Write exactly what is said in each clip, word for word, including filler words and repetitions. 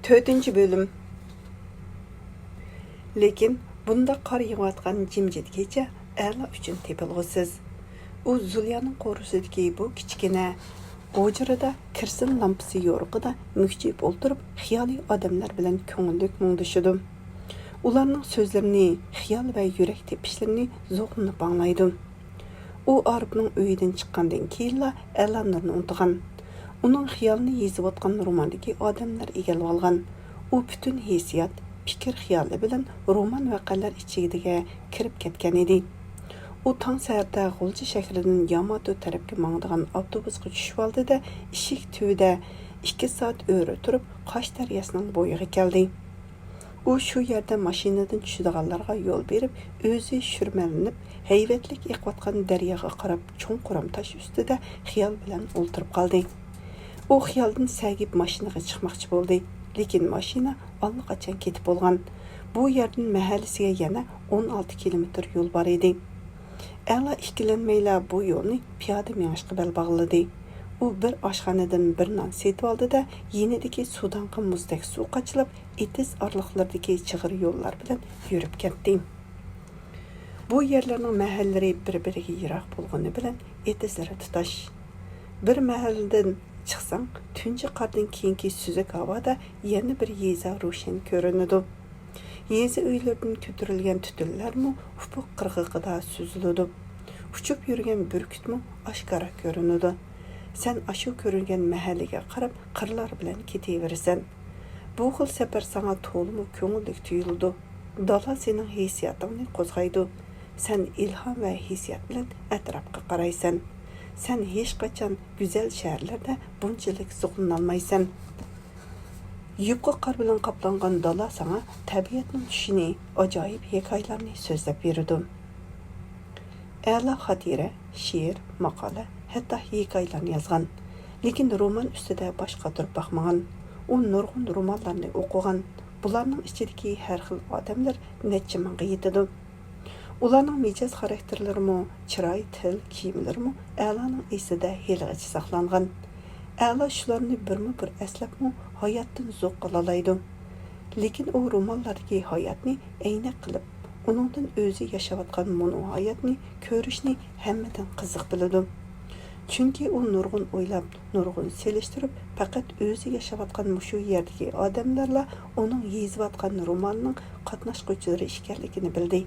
تۆتىنچى بۆلۈم. لېكىن بۇنداق قار يېغىۋاتقان جىمجىت كېچە ئەلا ئۈچۈن تېپىلغۇسىز. ئۇ زۇليانىڭ قورۇسىدىكى بۇ كىچىككىنە ھۇجرىدا كېرسىن لامپىسى يورۇقىدا مۈكچىيىپ ئولتۇرۇپ، خىيالىي ئادەملەر بىلەن كۆڭۈللۈك مۇڭدىشىدۇ. ئۇلارنىڭ سۆزلىرىنى خىيال ۋە يۈرەك تېپىشلىرىنى زوقلىنىپ ئاڭلايدۇ. ئۇ ئارىپنىڭ ئۆيىدىن چىققاندىن كېيىنلا ئەلا نۇرنى ئۇنتۇغان. ئۇنىڭ خىيالىنى يېزىۋاتقان روماندىكى ئادەملەر ئىگىلىۋالغان. ئۇ پۈتۈن ھېسسىيات، پىكىر-خىيالى بىلەن رومان ۋەقەلەر ئىچىگە كىرىپ كەتكەن ئىدى. ئۇ تاڭ سەھەردە غۇلجا شەھىرىدىن ياماتو تەرەپكە ماڭىدىغان ئاپتوبۇسقا چۈشۈۋالدى-دە، ئىشىك تۈۋىدە ئىككى سائەت ئۆرە تۇرۇپ، قاش دەرياسىنىڭ بويىغا كەلدى. ئۇ شۇ يەردە ماشىنىدىن چۈشىدىغانلارغا يول بېرىپ، ئۆزى شۈرمەلىنىپ، ھەيۋەتلىك ئېقىۋاتقان دەرياغا قاراپ چوڭ قۇرام تاش ئۈستىدە خىيال بىلەن ئولتۇرۇپ قالدى. ئۇ خىيالدىن سەگىپ ماشىنىغا چىقماقچى بولدى، لېكىن ماشىنا ئاللىقاچان كېتىپ بولغان. بۇ يەردىن مەھەللىسىگە يەنە ئون ئالتە كىلومېتىر يول بار ئىدى. ئەلا ئىككىلەنمەيلا بۇ يولنى پىيادە مېڭىشقا بەل باغلىدى. ئۇ بىر ئاشخانىدىن بىر نان سېتىۋالدى-دە، يېنىدىكى سۇدانغا مۇزدەك سۇ قاچىلاپ، ئېتىز ئارىلىقلىرىدىكى چىغىر يوللار بىلەن يۈرۈپ كەتتى. بۇ يەرلەرنىڭ مەھەللىلىرى بىر-بىرىگە يىراق بولغىنى بىلەن ئېتىزلىرى تۇتاش. بىر مەھەللىدىن چىقساڭ، تۇنجى قاردىن كېيىنكى سۈزۈك ھاۋادا يەنە بىر يېزا روشەن كۆرۈنىدۇ. يېزا ئۆيلىرىدىن كۆتۈرۈلگەن تۈتۈنلەرمۇ ئۇپۇق قىرغىقىدا سۈزۈلىدۇ. ئۇچۇپ يۈرگەن بۈركۈتمۇ ئاشكارا كۆرۈنىدۇ. سەن ئاشۇ كۆرۈنگەن مەھەللىگە قاراپ قىرلار بىلەن كېتىۋېرىسەن. بۇ خىل سەپەر ساڭا تولىمۇ كۆڭۈللۈك تۇيۇلىدۇ. دالا سېنىڭ ھېسسىياتىڭنى قوزغايدۇ. سەن ئىلھام ۋە ھېسسىيات بىلەن ئەتراپقا قارايسەن. سەن ھېچقاچان گۈزەل شەھەرلەردە بۇنچىلىك زوقلىنالمايسەن. يۇپقا قار بىلەن قاپلانغان دالا ساڭا تەبىئەتنىڭ چۈشىنى، ئاجايىپ ھېكايىلەرنى سۆزلەپ بېرىدۇ. ئەلا خاتىرە، شېئىر، ماقالە، ھەتتا ھېكايىلەرنى يازغان. لېكىن رومان ئۈستىدە باش قاتۇرۇپ باقمىغان. ئۇ نۇرغۇن رومانلارنى ئوقۇغان. بۇلارنىڭ ئىچىدىكى ھەر خىل ئادەملەر نەچچە مىڭغا يېتىدۇ. ئۇلارنىڭ مىجەز خاراكتېرلىرىمۇ، چىراي، تىل، كىيىملىرىمۇ ئەلانىڭ ئېسىدە ھېلىغىچە ساقلانغان. ئەلا شۇلارنى بىرمۇ بىر ئەسلەپمۇ ھاياتتىن زوق ئالالايدۇ. لېكىن ئۇ رومانلاردىكى ھاياتنى ئەينەك قىلىپ، ئۇنىڭدىن ئۆزى ياشاۋاتقان مۇنۇ ھاياتنى كۆرۈشنى ھەممىدىن قىزىق بىلىدۇ. چۈنكى ئۇ نۇرغۇن ئويلاپ، نۇرغۇن سېلىشتۇرۇپ، پەقەت ئۆزى ياشاۋاتقان مۇشۇ يەردىكى ئادەملەرلا ئۇنىڭ يېزىۋاتقان رومانىنىڭ قاتناشقۇچىلىرى ئىكەنلىكىنى بىلدى.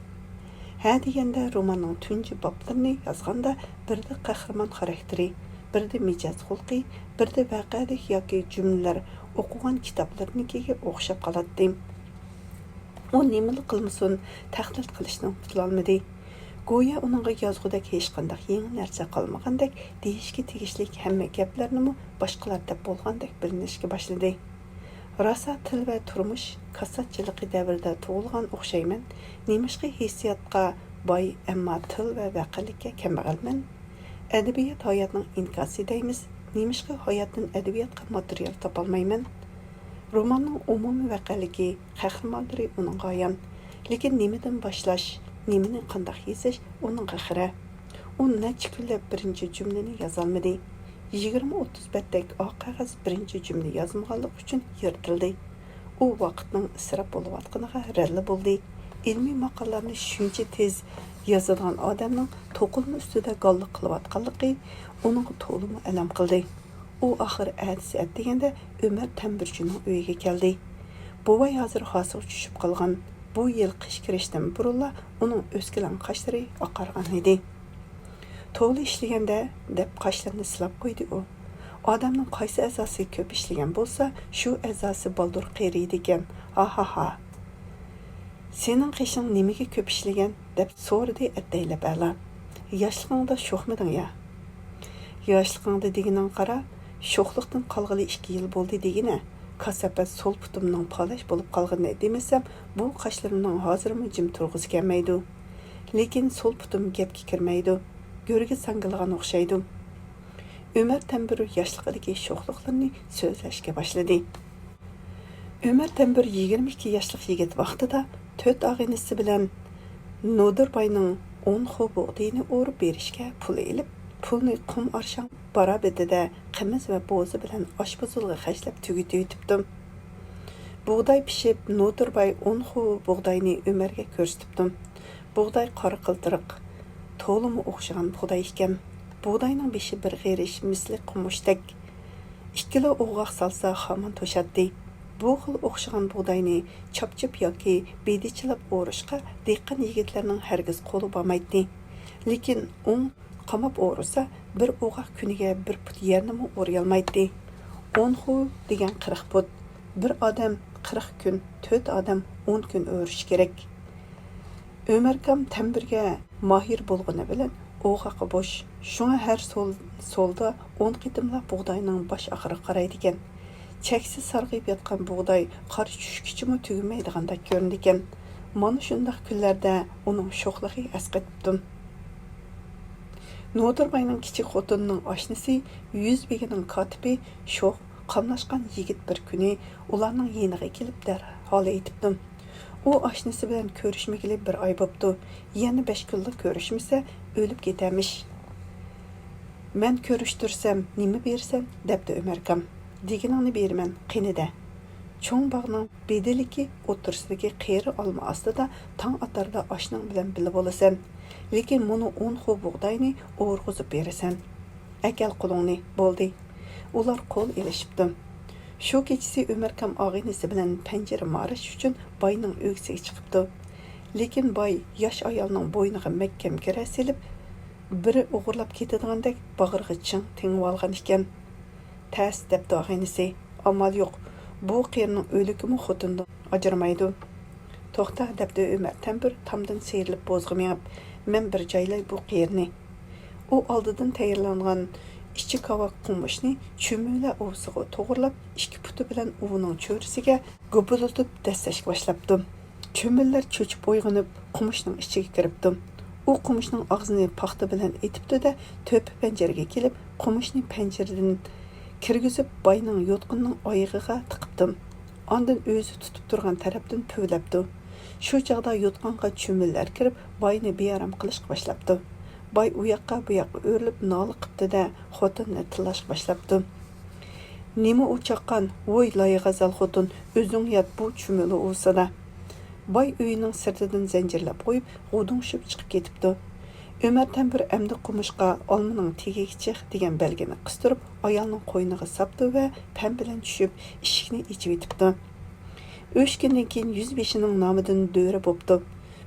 ھە دېگەندە روماننىڭ تۇنجى بابلىرىنى يازغاندا بىردە قەھرىمان خاراكتېرى، بىردە مىجەز خۇلقى، بىردە ۋەقەلىك ياكى جۈملىلەر ئوقۇغان كىتابلىرىنىڭكىگە ئوخشاپ قالاتتى. ئۇ نېمىلا قىلمىسۇن، تەقلىد قىلىشتىن قۇتۇلالمىدى. گويا ئۇنىڭغا يازغۇدەك ھېچقانداق يېڭى نەرسە قالمىغاندەك، دېيىشكە تېگىشلىك ھەممە گەپلەرنىمۇ باشقىلار دەپ بولغاندەك بىلىنىشكە باشلىدى. راسا تىل ۋە تۇرمۇش كاساتچىلىقى دەۋرىدە تۇغۇلغان ئوخشايمەن. نېمىشقا ھېسسىياتقا باي، ئەمما تىل ۋە ۋەقەلىككە كەمبەغەلمەن؟ ئەدەبىيات ھاياتنىڭ ئىنكاسى دەيمىز، نېمىشقا ھاياتتىن ئەدەبىياتقا ماتېرىيال تاپالمايمەن؟ روماننىڭ ئومۇمىي ۋەقەلىكى، قەھرىمانلىرى ئۇنىڭغا ئايان. لېكىن نېمىدىن باشلاش، نېمىنى قانداق يېزىش ئۇنىڭغا خىرە. ئۇ نەچچە كۈنلەپ بىرىنچى جۈملىنى يازالمىدى. يىگىرمە ئوتتۇز بەتتەك ئاق قەغەز بىرىنچى جۈملە يازمىغانلىقى ئۈچۈن يىرتىلدى. ئۇ ۋاقىتنىڭ ئىسراپ بولۇۋاتقىنىغا رەللە بولدى. ئىلمىي ماقالىلەرنى شۇنچە تېز يازىدىغان ئادەمنىڭ توقۇلما ئۈستىدە گاللىق قىلىۋاتقانلىقى ئۇنىڭغا تولىمۇ ئەلەم قىلدى. ئۇ ئاخىر ئەتىسى ئەتىگەندە ئۆمەر تەمبۇرچىنىڭ ئۆيىگە كەلدى. بوۋاي ھازىر ھاسىغا چۈشۈپ قالغان. بۇ يىل قىش كىرىشتىن بۇرۇنلا ئۇنىڭ ئۆسكىلەڭ قاشلىرى ئاقارغان ئىدى. تولا ئىشلىگەندە دەپ قاشلىرىنى سىلاپ قويدى ئۇ. ئادەمنىڭ قايسى ئەزاسى كۆپ ئىشلىگەن بولسا، شۇ ئەزاسى بالدۇر قېرىيدىكەن. ھاھاھا. سېنىڭ قېشىڭ نېمىگە كۆپ ئىشلىگەن؟ دەپ سورىدى ئەتەيلەپ ئەلا. ياشلىقىڭدا شوخمىدىڭ يا؟ ياشلىقىڭدا دېگىنىڭ قارا، شوخلۇقتىن قالغىلى ئىككى يىل بولدى دېگىنە. كاساپەت سول پۇتۇمنىڭ پالەچ بولۇپ قالغىنىنى دېمىسەم، بۇ قاشلىرىمنىڭ ھازىرمۇ جىم تۇرغۇسى كەلمەيدۇ. لېكىن سول پۇتۇم گەپكە كىرمەيدۇ. گۆرگە ساڭگىلىغان ئوخشايدۇ. ئۆمەر تەمبۇر ياشلىقىدىكى شوخلۇقلىرىنى سۆزلەشكە باشلىدى. ئۆمەر تەمبۇر يىگىرمە ئىككى ياشلىق يىگىت ۋاقتىدا تۆت ئاغىنىسى بىلەن نودۇر باينىڭ ئون خو بۇغدىيىنى ئورۇپ بېرىشكە پۇل ئېلىپ، پۇلنى قۇم ئارشاڭ بارا بېتىدە قىمىز ۋە بوزا بىلەن ئاشپۇزۇلغا خەجلەپ تۈگىتىۋېتىپتۇ. بۇغداي پىشىپ، نودۇرباي ئون خۇ بۇغداينى ئۆمەرگە كۆرسىتىپتۇ. بۇغداي قارا قىلتىرىق، تولىمۇ ئوخشىغان بۇغداي ئىكەن. بۇغداينىڭ بېشى بىر غېرىش مىسلى قومۇشتەك. ئىككىلا ئوغاق سالسا، خامان توشاتتى. بۇ خىل ئوخشىغان بۇغداينى چاپچىپ ياكى بېدىچىلاپ ئورۇشقا دېھقان يىگىتلەرنىڭ ھەرگىز قولى بارمايتتى. لېكىن ئوڭ قاماپ ئورۇسا، بىر ئوغاق كۈنىگە بىر پۇت يەرنىمۇ ئورىيالمايتتى. ئون خۇ دېگەن قىرىق پۇت. بىر ئادەم قىرىق كۈن، تۆت ئادەم ئون كۈن ئۆرۈشى كېرەك. ئۆمەركام تەمبىرگە ماھىر بولغىنى بىلەن ئوغاقى بوش. شۇڭا ھەر سول-، سولدا ئون قېتىملا بۇغداينىڭ باش ئاخىرىغا قارايدىكەن. چەكسىز سارغىيىپ ياتقان بۇغداي قار چۈشكىچىمۇ تۈگىمەيدىغاندەك كۆرۈنىدىكەن. مانا شۇنداق كۈنلەردە ئۇنىڭ شوخلۇقى ئەسقېتىپتۇ. نودۇرباينىڭ كىچىك خوتۇنىنىڭ ئاشنىسى، يۈز بېگىنىڭ كاتىپى شوخ، قاملاشقان يىگىت بىر كۈنى ئۇلارنىڭ يېنىغا كېلىپ دەرھال ئېيتىپتۇ. ئۇ ئاشنىسى بىلەن كۆرۈشمىگىلى بىر ئاي بوپتۇ. يەنە بەش كۈنلا كۆرۈشمىسە، ئۆلۈپ كېتەرمىش. مەن كۆرۈشتۈرسەم، نېمە بېرىسەن؟ دەپتۇ ئۆمەركام. دېگىنىڭنى بېرىمەن، قېنى-دە. چوڭ باغنىڭ بېدىلىكى ئوتتۇرىسىدىكى قېرى ئالما ئاستىدا تاڭ ئاتاردا ئاشنىڭ بىلەن بىللە بولىسەن. لېكىن مۇنۇ ئون خۇ بۇغداينى ئورغۇزۇپ بېرىسەن. ئەكەل قولۇڭنى، بولدى. ئۇلار قول ئېلىشىپتۇ. شۇ كېچىسى ئۆمەركام ئاغىنىسى بىلەن پەنجىرە مارىش ئۈچۈن باينىڭ ئۆگزىگە چىقىپتۇ. لېكىن باي ياش ئايالنىڭ بوينىغا مەھكەم گىرە سېلىپ، بىرى ئوغرىلاپ كېتىدىغاندەك باغرىغا چىڭ تېڭىۋالغان ئىكەن. تەس، دەپتۇ ئاغىنىسى. ئامال يوق. بۇ قېرىنىڭ ئۆلۈكىمۇ خوتۇندىن ئاجرىمايدۇ. توختا، دەپتۇ ئۆمەر تەمبۇر تامدىن سىيرىلىپ بوزغا مېڭىپ، مەن بىر جايلاي بۇ قېرىنى. ئۇ ئالدىدىن تەييارلانغان ئىچى كاۋاك قومۇشنى چۈمۈلە ئۇۋىسىغا توغرىلاپ، ئىككى پۇتى بىلەن ئۇۋىنىڭ چۆرىسىگە گۇپۇلدىتىپ دەسسەشكە باشلاپتۇ. چۈمۈلىلەر چۆچۈپ ئويغىنىپ، قومۇشنىڭ ئىچىگە كىرىپتۇ. ئۇ قومۇشنىڭ ئاغزىنى پاختا بىلەن ئېتىپتۇ-دە، تۆپە پەنجىرىگە كېلىپ، قومۇشنى پەنجىرىدىن كىرگۈزۈپ، باينىڭ يوتقىنىنىڭ ئايىغىغا تىقىپتۇ. ئاندىن ئۆزى تۇتۇپ تۇرغان تەرەپتىن پۈۋلەپتۇ. شۇ چاغدا يوتقانغا چۈمۈلىلەر كىرىپ، باينى بىئارام قىلىشقا باشلاپتۇ. باي ئۇ ياققا، بۇ ياققا ئۆرۈلۈپ نالە قىپتۇ-دە، خوتۇننى تىللاشقا باشلاپتۇ. نېمە ئۇ چاققان؟ ۋوي لايىغازال خوتۇن، ئۆزۈڭ يات بۇ چۈمۈلە ئۇۋىسىدا. باي ئۆيىنىڭ سىرتىدىن زەنجىرلەپ قويۇپ، غۇدۇڭشىپ چىقىپ كېتىپتۇ. ئۆمەر تەمبۇر ئەمدى قومۇشقا «ئالمىنىڭ تېگىگە چىق» دېگەن بەلگىنى قىستۇرۇپ، ئايالنىڭ قوينىغا ساپتۇ ۋە پەم بىلەن چۈشۈپ، ئىشىكنى ئېچىۋېتىپتۇ. ئۈچ كۈندىن كېيىن يۈز بېشىنىڭ نامىدىن دۆرە بوپتۇ.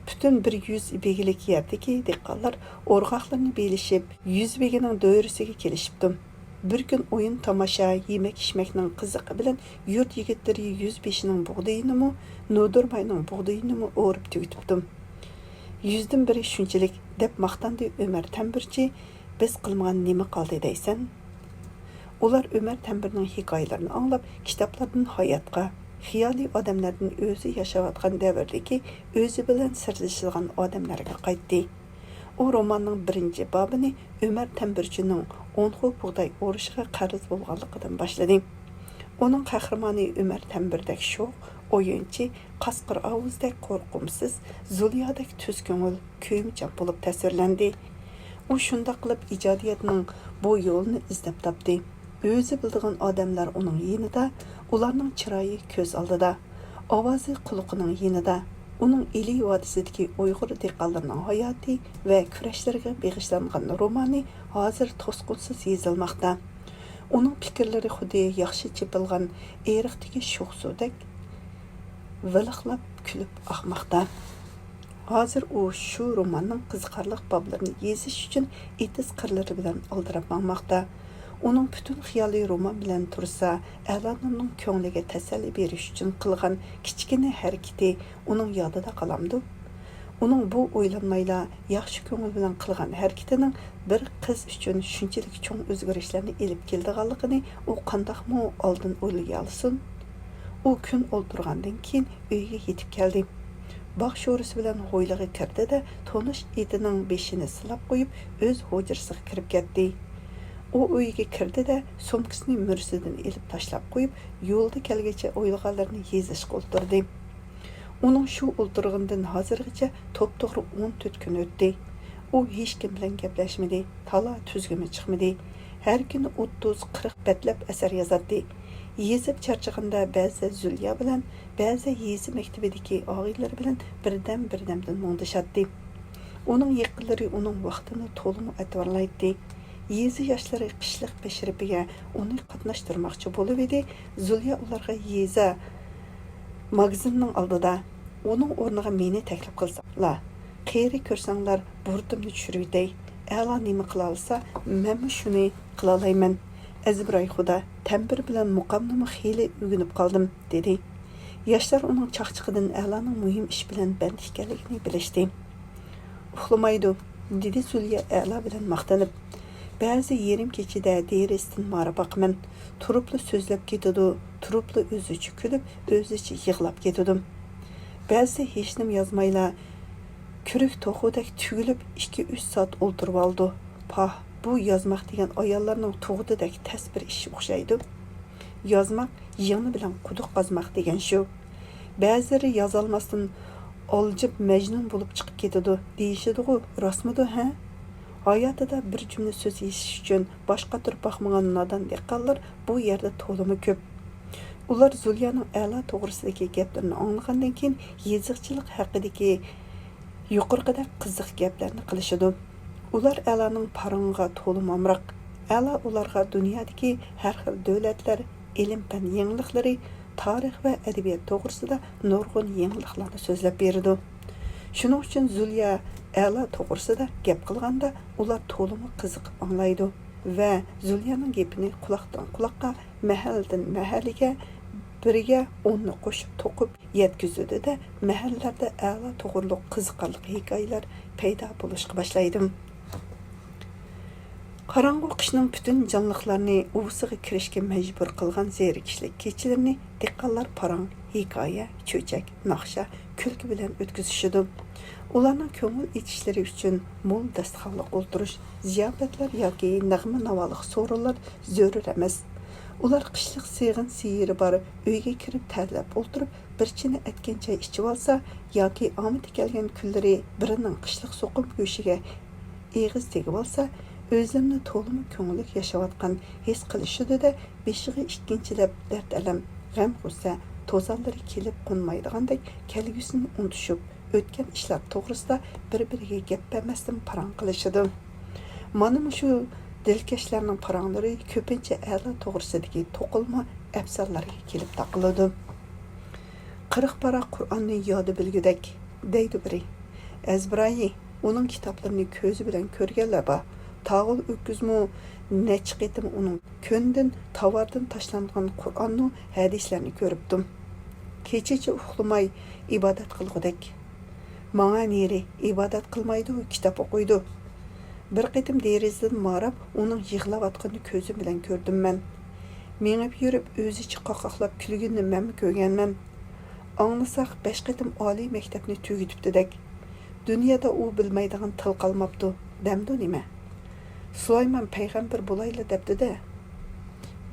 پۈتۈن بىر يۈز بېگىلىك يەردىكى دېھقانلار ئورغاقلىرىنى بېلىشىپ، يۈز بېگىنىڭ دۆرىسىگە كېلىشىپتۇ. بىر كۈن ئويۇن-تاماشا، يېمەك-ئىچمەكنىڭ قىزىقى بىلەن يۇرت يىگىتلىرى يۈز بېشىنىڭ بۇغدىيىنىمۇ، نودۇرباينىڭ بۇغدىيىنىمۇ ئورۇپ تۈگىتىپتۇ. «يۈزدىن بىرى شۇنچىلىك» دەپ ماختاندى ئۆمەر تەمبۇرچى. «بىز قىلمىغان نېمە قالدى دەيسەن؟» ئۇلار ئۆمەر تەمبۇرنىڭ ھېكايىلىرىنى ئاڭلاپ، كىتابلاردىن ھاياتقا، خىيالىي ئادەملەردىن ئۆزى ياشاۋاتقان دەۋردىكى ئۆزى بىلەن سىردىشىدىغان ئادەملەرگە قايتتى. ئۇ روماننىڭ بىرىنچى بابىنى ئۆمەر تەمبۇرچىنىڭ ئون خۇ بۇغداي ئورۇشىغا قەرز بولغانلىقىدىن باشلىدى. ئۇنىڭ قەھرىمانى ئۆمەر تەمبۇردەك شوخ، ئويۇنچى، قاسقۇر ئاۋۇزدەك قورقۇمسىز، زۇليادەك تۈز كۆڭۈل، كۆيۈمچان بولۇپ تەسۋىرلەندى. ئۇ شۇنداق قىلىپ ئىجادىيەتنىڭ بۇ يولىنى ئىزدەپ تاپتى. ئۆزى بىلىدىغان ئادەملەر ئۇنىڭ يېنىدا، ئۇلارنىڭ چىرايى كۆز ئالدىدا، ئاۋازى قۇلىقىنىڭ يېنىدا. ئۇنىڭ ئىلى ۋادىسىدىكى ئۇيغۇر دېھقانلىرىنىڭ ھاياتى ۋە كۈرەشلىرىگە بېغىشلانغان رومانى ھازىر توسقۇنسىز يېزىلماقتا. ئۇنىڭ پىكىرلىرى خۇددى ياخشى چېپىلغان ئېرىقتىكى شوخ سۇدەك ۋىلىقلاپ كۈلۈپ ئاقماقتا. ھازىر ئۇ شۇ روماننىڭ قىزىقارلىق بابلىرىنى يېزىش ئۈچۈن ئېتىز قىرلىرى بىلەن ئالدىراپ ماڭماقتا. ئۇنىڭ پۈتۈن خىيالى رومان بىلەن تۇرسا، ئەلانۇرنىڭ كۆڭلىگە تەسەللى بېرىش ئۈچۈن قىلغان كىچىككىنە ھەرىكىتى ئۇنىڭ يادىدا قالامدۇ؟ ئۇنىڭ بۇ ئويلانمايلا ياخشى كۆڭۈل بىلەن قىلغان ھەرىكىتىنىڭ بىر قىز ئۈچۈن شۇنچىلىك چوڭ ئۆزگىرىشلەرنى ئېلىپ كېلىدىغانلىقىنى ئۇ قانداقمۇ ئالدىن ئويلىيالىسۇن؟ ئۇ كۈن ئولتۇرغاندىن كېيىن ئۆيگە يېتىپ كەلدى. باغ شورىسى بىلەن ھويلىغا كىردى-دە، تونۇش ئېتىنىڭ بېشىنى سىلاپ قويۇپ، ئۆز ھۇجرىسىغا كىرىپ كەتتى. ئۇ ئۆيگە كىردى-دە، سومكىسىنى مۈرىسىدىن ئېلىپ تاشلاپ قويۇپ، يولدا كەلگىچە ئويلىغانلىرىنى يېزىشقا ئولتۇردى. ئۇنىڭ شۇ ئولتۇرغىنىدىن ھازىرغىچە توپتوغرا ئون تۆت كۈن ئۆتتى. ئۇ ھېچكىم بىلەن گەپلەشمىدى، تالا-تۈزگىمۇ چىقمىدى. ھەر كۈنى ئوتتۇز، قىرىق بەتلەپ ئەسەر يازاتتى. يېزىپ چارچىغاندا بەزىدە زۇليا بىلەن، بەزىدە يېزا مەكتىپىدىكى ئاغىنىلىرى بىلەن بىردەم-بىردەمدىن مۇڭدىشاتتى. ئۇنىڭ يېقىنلىرى ئۇنىڭ ۋاقتىنى تولىمۇ ئەتىۋارلايتتى. يېزا ياشلىرى قىشلىق مەشرىپىگە ئۇنى قاتناشتۇرماقچى بولۇۋىدى، زۇليا ئۇلارغا يېزا ماگىزىننىڭ ئالدىدا ئۇنىڭ ئورنىغا مېنى تەكلىپ قىلساڭلار، قېرى كۆرسەڭلار، بۇرۇتۇمنى چۈشۈرۈۋېتەي. ئەلا نېمە قىلالىسا، مەنمۇ شۇنى قىلالايمەن. ئەزبىراي خۇدا، تەمبۇر بىلەن مۇقامنىمۇ خېلى ئۆگىنىپ قالدىم، دېدى. ياشلار ئۇنىڭ چاقچىقىدىن ئەلانىڭ مۇھىم ئىش بىلەن بەند ئىكەنلىكىنى بىلىشتى. ئۇخلىمايدۇ، دېدى زۇليا ئەلا بىلەن ماختىنىپ. بەزى يېرىم كېچىدە دېرىزىدىن ماراپ باقىمەن. تۇرۇپلا سۆزلەپ كېتىدۇ، تۇرۇپلا ئۆزىچە كۈلۈپ، ئۆزىچە يىغلاپ كېتىدۇ. بەزىدە ھېچنېمە يازمايلا، كۈرۈك توخۇدەك تۈگۈلۈپ ئىككى-ئۈچ سائەت ئولتۇرۇۋالىدۇ. پاھ، بۇ يازماق دېگەن ئاياللارنىڭ تۇغۇتىدەك تەس بىر ئىش ئوخشايدۇ. يازماق يىڭنە بىلەن قۇدۇق قازماق دېگەن شۇ. بەزىلىرى يازالماستىن ئالجىپ مەجنۇن بولۇپ چىقىپ كېتىدۇ دېيىشىدىغۇ، راستمىدۇ ھە؟ ھاياتىدا بىر جۈملە سۆز يېزىش ئۈچۈن باش قاتۇرۇپ باقمىغان نادان دېھقانلار بۇ يەردە تولىمۇ كۆپ. ئۇلار زۇليانىڭ ئەلا توغرىسىدىكى گەپلىرىنى ئاڭلىغاندىن كېيىن يېزىقچىلىق ھەققىدىكى يۇقىرىقىدەك قىزىق گەپلەرنى قىلىشىدۇ. ئۇلار ئەلانىڭ پارىڭىغا تولىمۇ ئامراق. ئەلا ئۇلارغا دۇنيادىكى ھەر خىل دۆلەتلەر، ئىلىم-پەن يېڭىلىقلىرى، تارىخ ۋە ئەدەبىيات توغرىسىدا نۇرغۇن يېڭىلىقلارنى سۆزلەپ بېرىدۇ. شۇنىڭ ئۈچۈن زۇليا ئەلا توغرىسىدا گەپ قىلغاندا، ئۇلار تولىمۇ قىزىقىپ ئاڭلايدۇ ۋە زۇليانىڭ گېپىنى قۇلاقتىن قۇلاققا، مەھەللىدىن مەھەللىگە بىرگە ئوننى قوشۇپ توقۇپ يەتكۈزىدۇ-دە، مەھەللىلەردە ئەلا توغرۇلۇق قىزىقارلىق ھېكايىلەر پەيدا بولۇشقا باشلايدۇ. قاراڭغۇ قىشنىڭ پۈتۈن جانلىقلارنى ئۇۋىسىغا كىرىشكە مەجبۇر قىلغان زېرىكىشلىك كېچىلىرىنى دېھقانلار پاراڭ، ھېكايە، چۆچەك، ناخشا، كۈلكە بىلەن ئۆتكۈزۈشىدۇ. ئۇلارنىڭ كۆڭۈل ئېچىشلىرى ئۈچۈن مول داستىخانلىق ئولتۇرۇش، زىياپەتلەر ياكى نەغمە-ناۋالىق سورۇنلار زۆرۈر ئەمەس. ئۇلار قىشلىق سېغىن سېھىرى بار ئۆيگە كىرىپ تەرلەپ ئولتۇرۇپ، بىر چىنە ئەتكەن چاي ئىچىۋالسا ياكى ئامىتى كەلگەن كۈنلىرى بىرىنىڭ قىشلىق سوقۇم گۆشىگە ئېغىز تېگىۋالسا، ئۆزلىرىنى تولىمۇ كۆڭۈللۈك ياشاۋاتقان ھېس قىلىشىدۇ-دە، بېشىغا ئىككىنچىلەپ دەرد-ئەلەم، غەم-غۇسسە، توزانلىرى كېلىپ قونمايدىغاندەك كەلگۈسىنى ئۇنتۇشۇپ، ئۆتكەن ئىشلار توغرىسىدا بىر-بىرىگە گەپ بەرمەستىن پاراڭ قىلىشىدۇ. مانا مۇشۇ دىلكەشلەرنىڭ پاراڭلىرى كۆپىنچە ئەلا توغرىسىدىكى توقۇلما ئەپسانىلەرگە كېلىپ تاقىلىدۇ. قىرىق پارا قۇرئاننى يادا بىلگۈدەك، دەيدۇ بىرى. ئەزبىرايى، ئۇنىڭ كىتابلىرىنى كۆزى بىلەن كۆرگەنلەر بار. تاغۇل ئۆكۈزمۇ نەچچە قېتىم ئۇنىڭ كۆندىن تاۋاردىن تاشلانغان قۇرئاننۇ ھەدىسلەرنى كۆرۈپتۇ. كېچىچە ئۇخلىماي ئىبادەت قىلغۇدەك. ماڭا نېرى ئىبادەت قىلمايدۇ، كىتاب ئوقۇيدۇ. بىر قېتىم دېرىزىدىن ماراپ ئۇنىڭ يىغلاۋاتقىنىنى كۆزۈم بىلەن كۆردۈم مەن. مېڭىپ يۈرۈپ ئۆزىچە قاقاقلاپ كۈلگىنىنى مەنمۇ كۆرگەنمەن. ئاڭلىساق بەش قېتىم ئالىي مەكتەپنى تۈگىتىپتىدەك. دۇنيادا ئۇ بىلمەيدىغان تىل قالماپتۇ، دەمدۇ نېمە؟ سۇلايمان پەيغەمبەر بولايلا دەپتۇ-دە.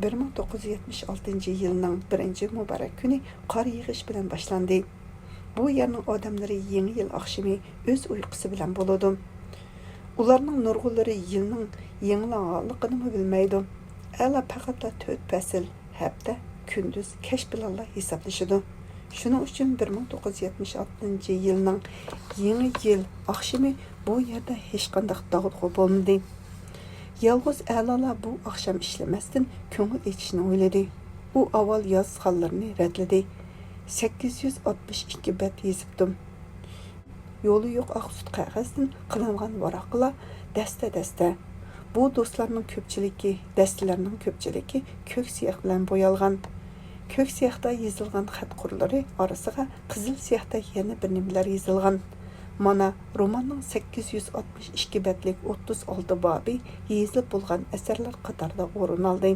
بىر مىڭ توققۇز يۈز يەتمىش ئالتىنچى يىلنىڭ بىرىنچى مۇبارەك كۈنى قار يېغىش بىلەن باشلاندى. بۇ يەرنىڭ ئادەملىرى يېڭى يىل ئاخشىمى ئۆز ئۇيقۇسى بىلەن بولىدۇ. ئۇلارنىڭ نۇرغۇنلىرى يىلنىڭ يېڭىلانغانلىقىنىمۇ بىلمەيدۇ. ئەلا پەقەتلا تۆت پەسىل، ھەپتە، كۈندۈز، كەچ بىلەنلا ھېسابلىشىدۇ. شۇنىڭ ئۈچۈن بىر مىڭ توققۇز يۈز يەتمىش ئالتىنچى يىلنىڭ يېڭى يىل ئاخشىمى بۇ يەردە ھېچقانداق داغدۇغا بولمىدى. يالغۇز ئەلالا بۇ ئاخشام ئىشلىمەستىن كۆڭۈل ئېچىشنى ئويلىدى. ئۇ ئاۋۋال يازغانلىرىنى رەتلىدى. سەككىز يۈز ئاتمىش ئىككى بەت يېزىپتۇ. يولى يوق ئاق سۈت قەغەزدىن قىلىنغان ۋاراقلار دەستە-دەستە. بۇ دوستلارنىڭ كۆپچىلىكى، دەستىلەرنىڭ كۆپچىلىكى كۆك سىياھ بىلەن بويالغان. كۆك سىياھتا يېزىلغان خەت قۇرلىرى ئارىسىغا قىزىل سىياھتا يەنە بىر نېمىلەر يېزىلغان. مانا، روماننىڭ سەككىز يۈز ئاتمىش ئىككى بەتلىك ئوتتۇز ئالتە بابى يېزىلىپ بولغان ئەسەرلەر قاتارىدا ئورۇن ئالدى.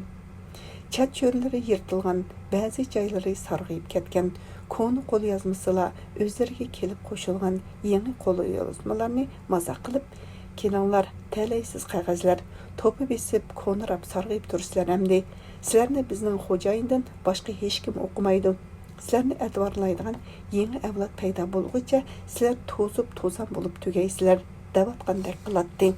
چەت چۆرىلىرى يىرتىلغان، بەزى جايلىرى سارغىيىپ كەتكەن، كونا قوليازمىسىلا ئۆزلىرىگە كېلىپ قوشۇلغان يېڭى قوليازمىلارنى مازاق قىلىپ، «كېلىڭلار، تەلەيسىز قەغەزلەر، توپا بېسىپ، كونىراپ سارغىيىپ تۇرىسىلەر ئەمدى. سىلەرنى بىزنىڭ خوجايىندىن باشقا ھېچكىم ئوقۇمايدۇ. سىلەرنى ئەتىۋارلايدىغان يېڭى ئەۋلاد پەيدا بولغۇچە سىلەر توزۇپ توزان بولۇپ تۈگەيسىلەر» دەۋاتقاندەك قىلاتتى.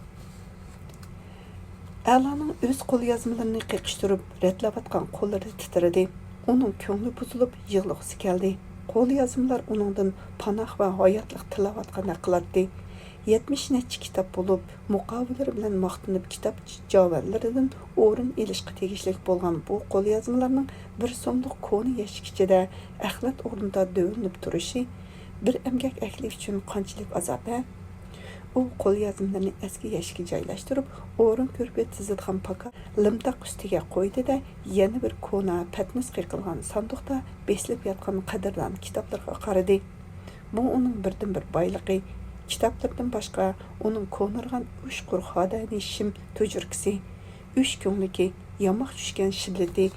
ئەلانىڭ ئۆز قوليازمىلىرىنى قېقىشتۇرۇپ رەتلەۋاتقان قوللىرى تىترىدى. ئۇنىڭ كۆڭلى بۇزۇلۇپ يىغلىغۇسى كەلدى. قوليازمىلار ئۇنىڭدىن پاناھ ۋە ھاياتلىق تىلەۋاتقاندەك قىلاتتى. يەتمىش نەچچە كىتاب بولۇپ، مۇقاۋىلىرى بىلەن ماختىنىپ كىتاب جاۋەنلىرىدىن ئورۇن ئېلىشقا تېگىشلىك بولغان بۇ قوليازمىلارنىڭ بىر سوملۇق كونا يەشىك ئىچىدە ئەخلەت ئورنىدا دۆۋىلىنىپ تۇرۇشى بىر ئەمگەك ئەھلى ئۈچۈن قانچىلىك ئازاب ھە؟ ئۇ قوليازمىلىرىنى ئەسكى يەشىككە جايلاشتۇرۇپ، ئورۇن كۆرپە تىزىدىغان پاكار لىمتاق ئۈستىگە قويدى-دە، يەنە بىر كونا، پەتنۇس قېقىلغان ساندۇقتا بېسىلىپ ياتقان قەدىردان كىتابلىرىغا قارىدى. بۇ ئۇنىڭ بىردىنبىر بايلىقى. كىتابلىرىدىن باشقا، ئۇنىڭ كونىرىغان ئۈچ قۇر خادەنى شىم تۈجۈركىسى، ئۈچ كۆڭلىكى، ياماق چۈشكەن شىددىتى،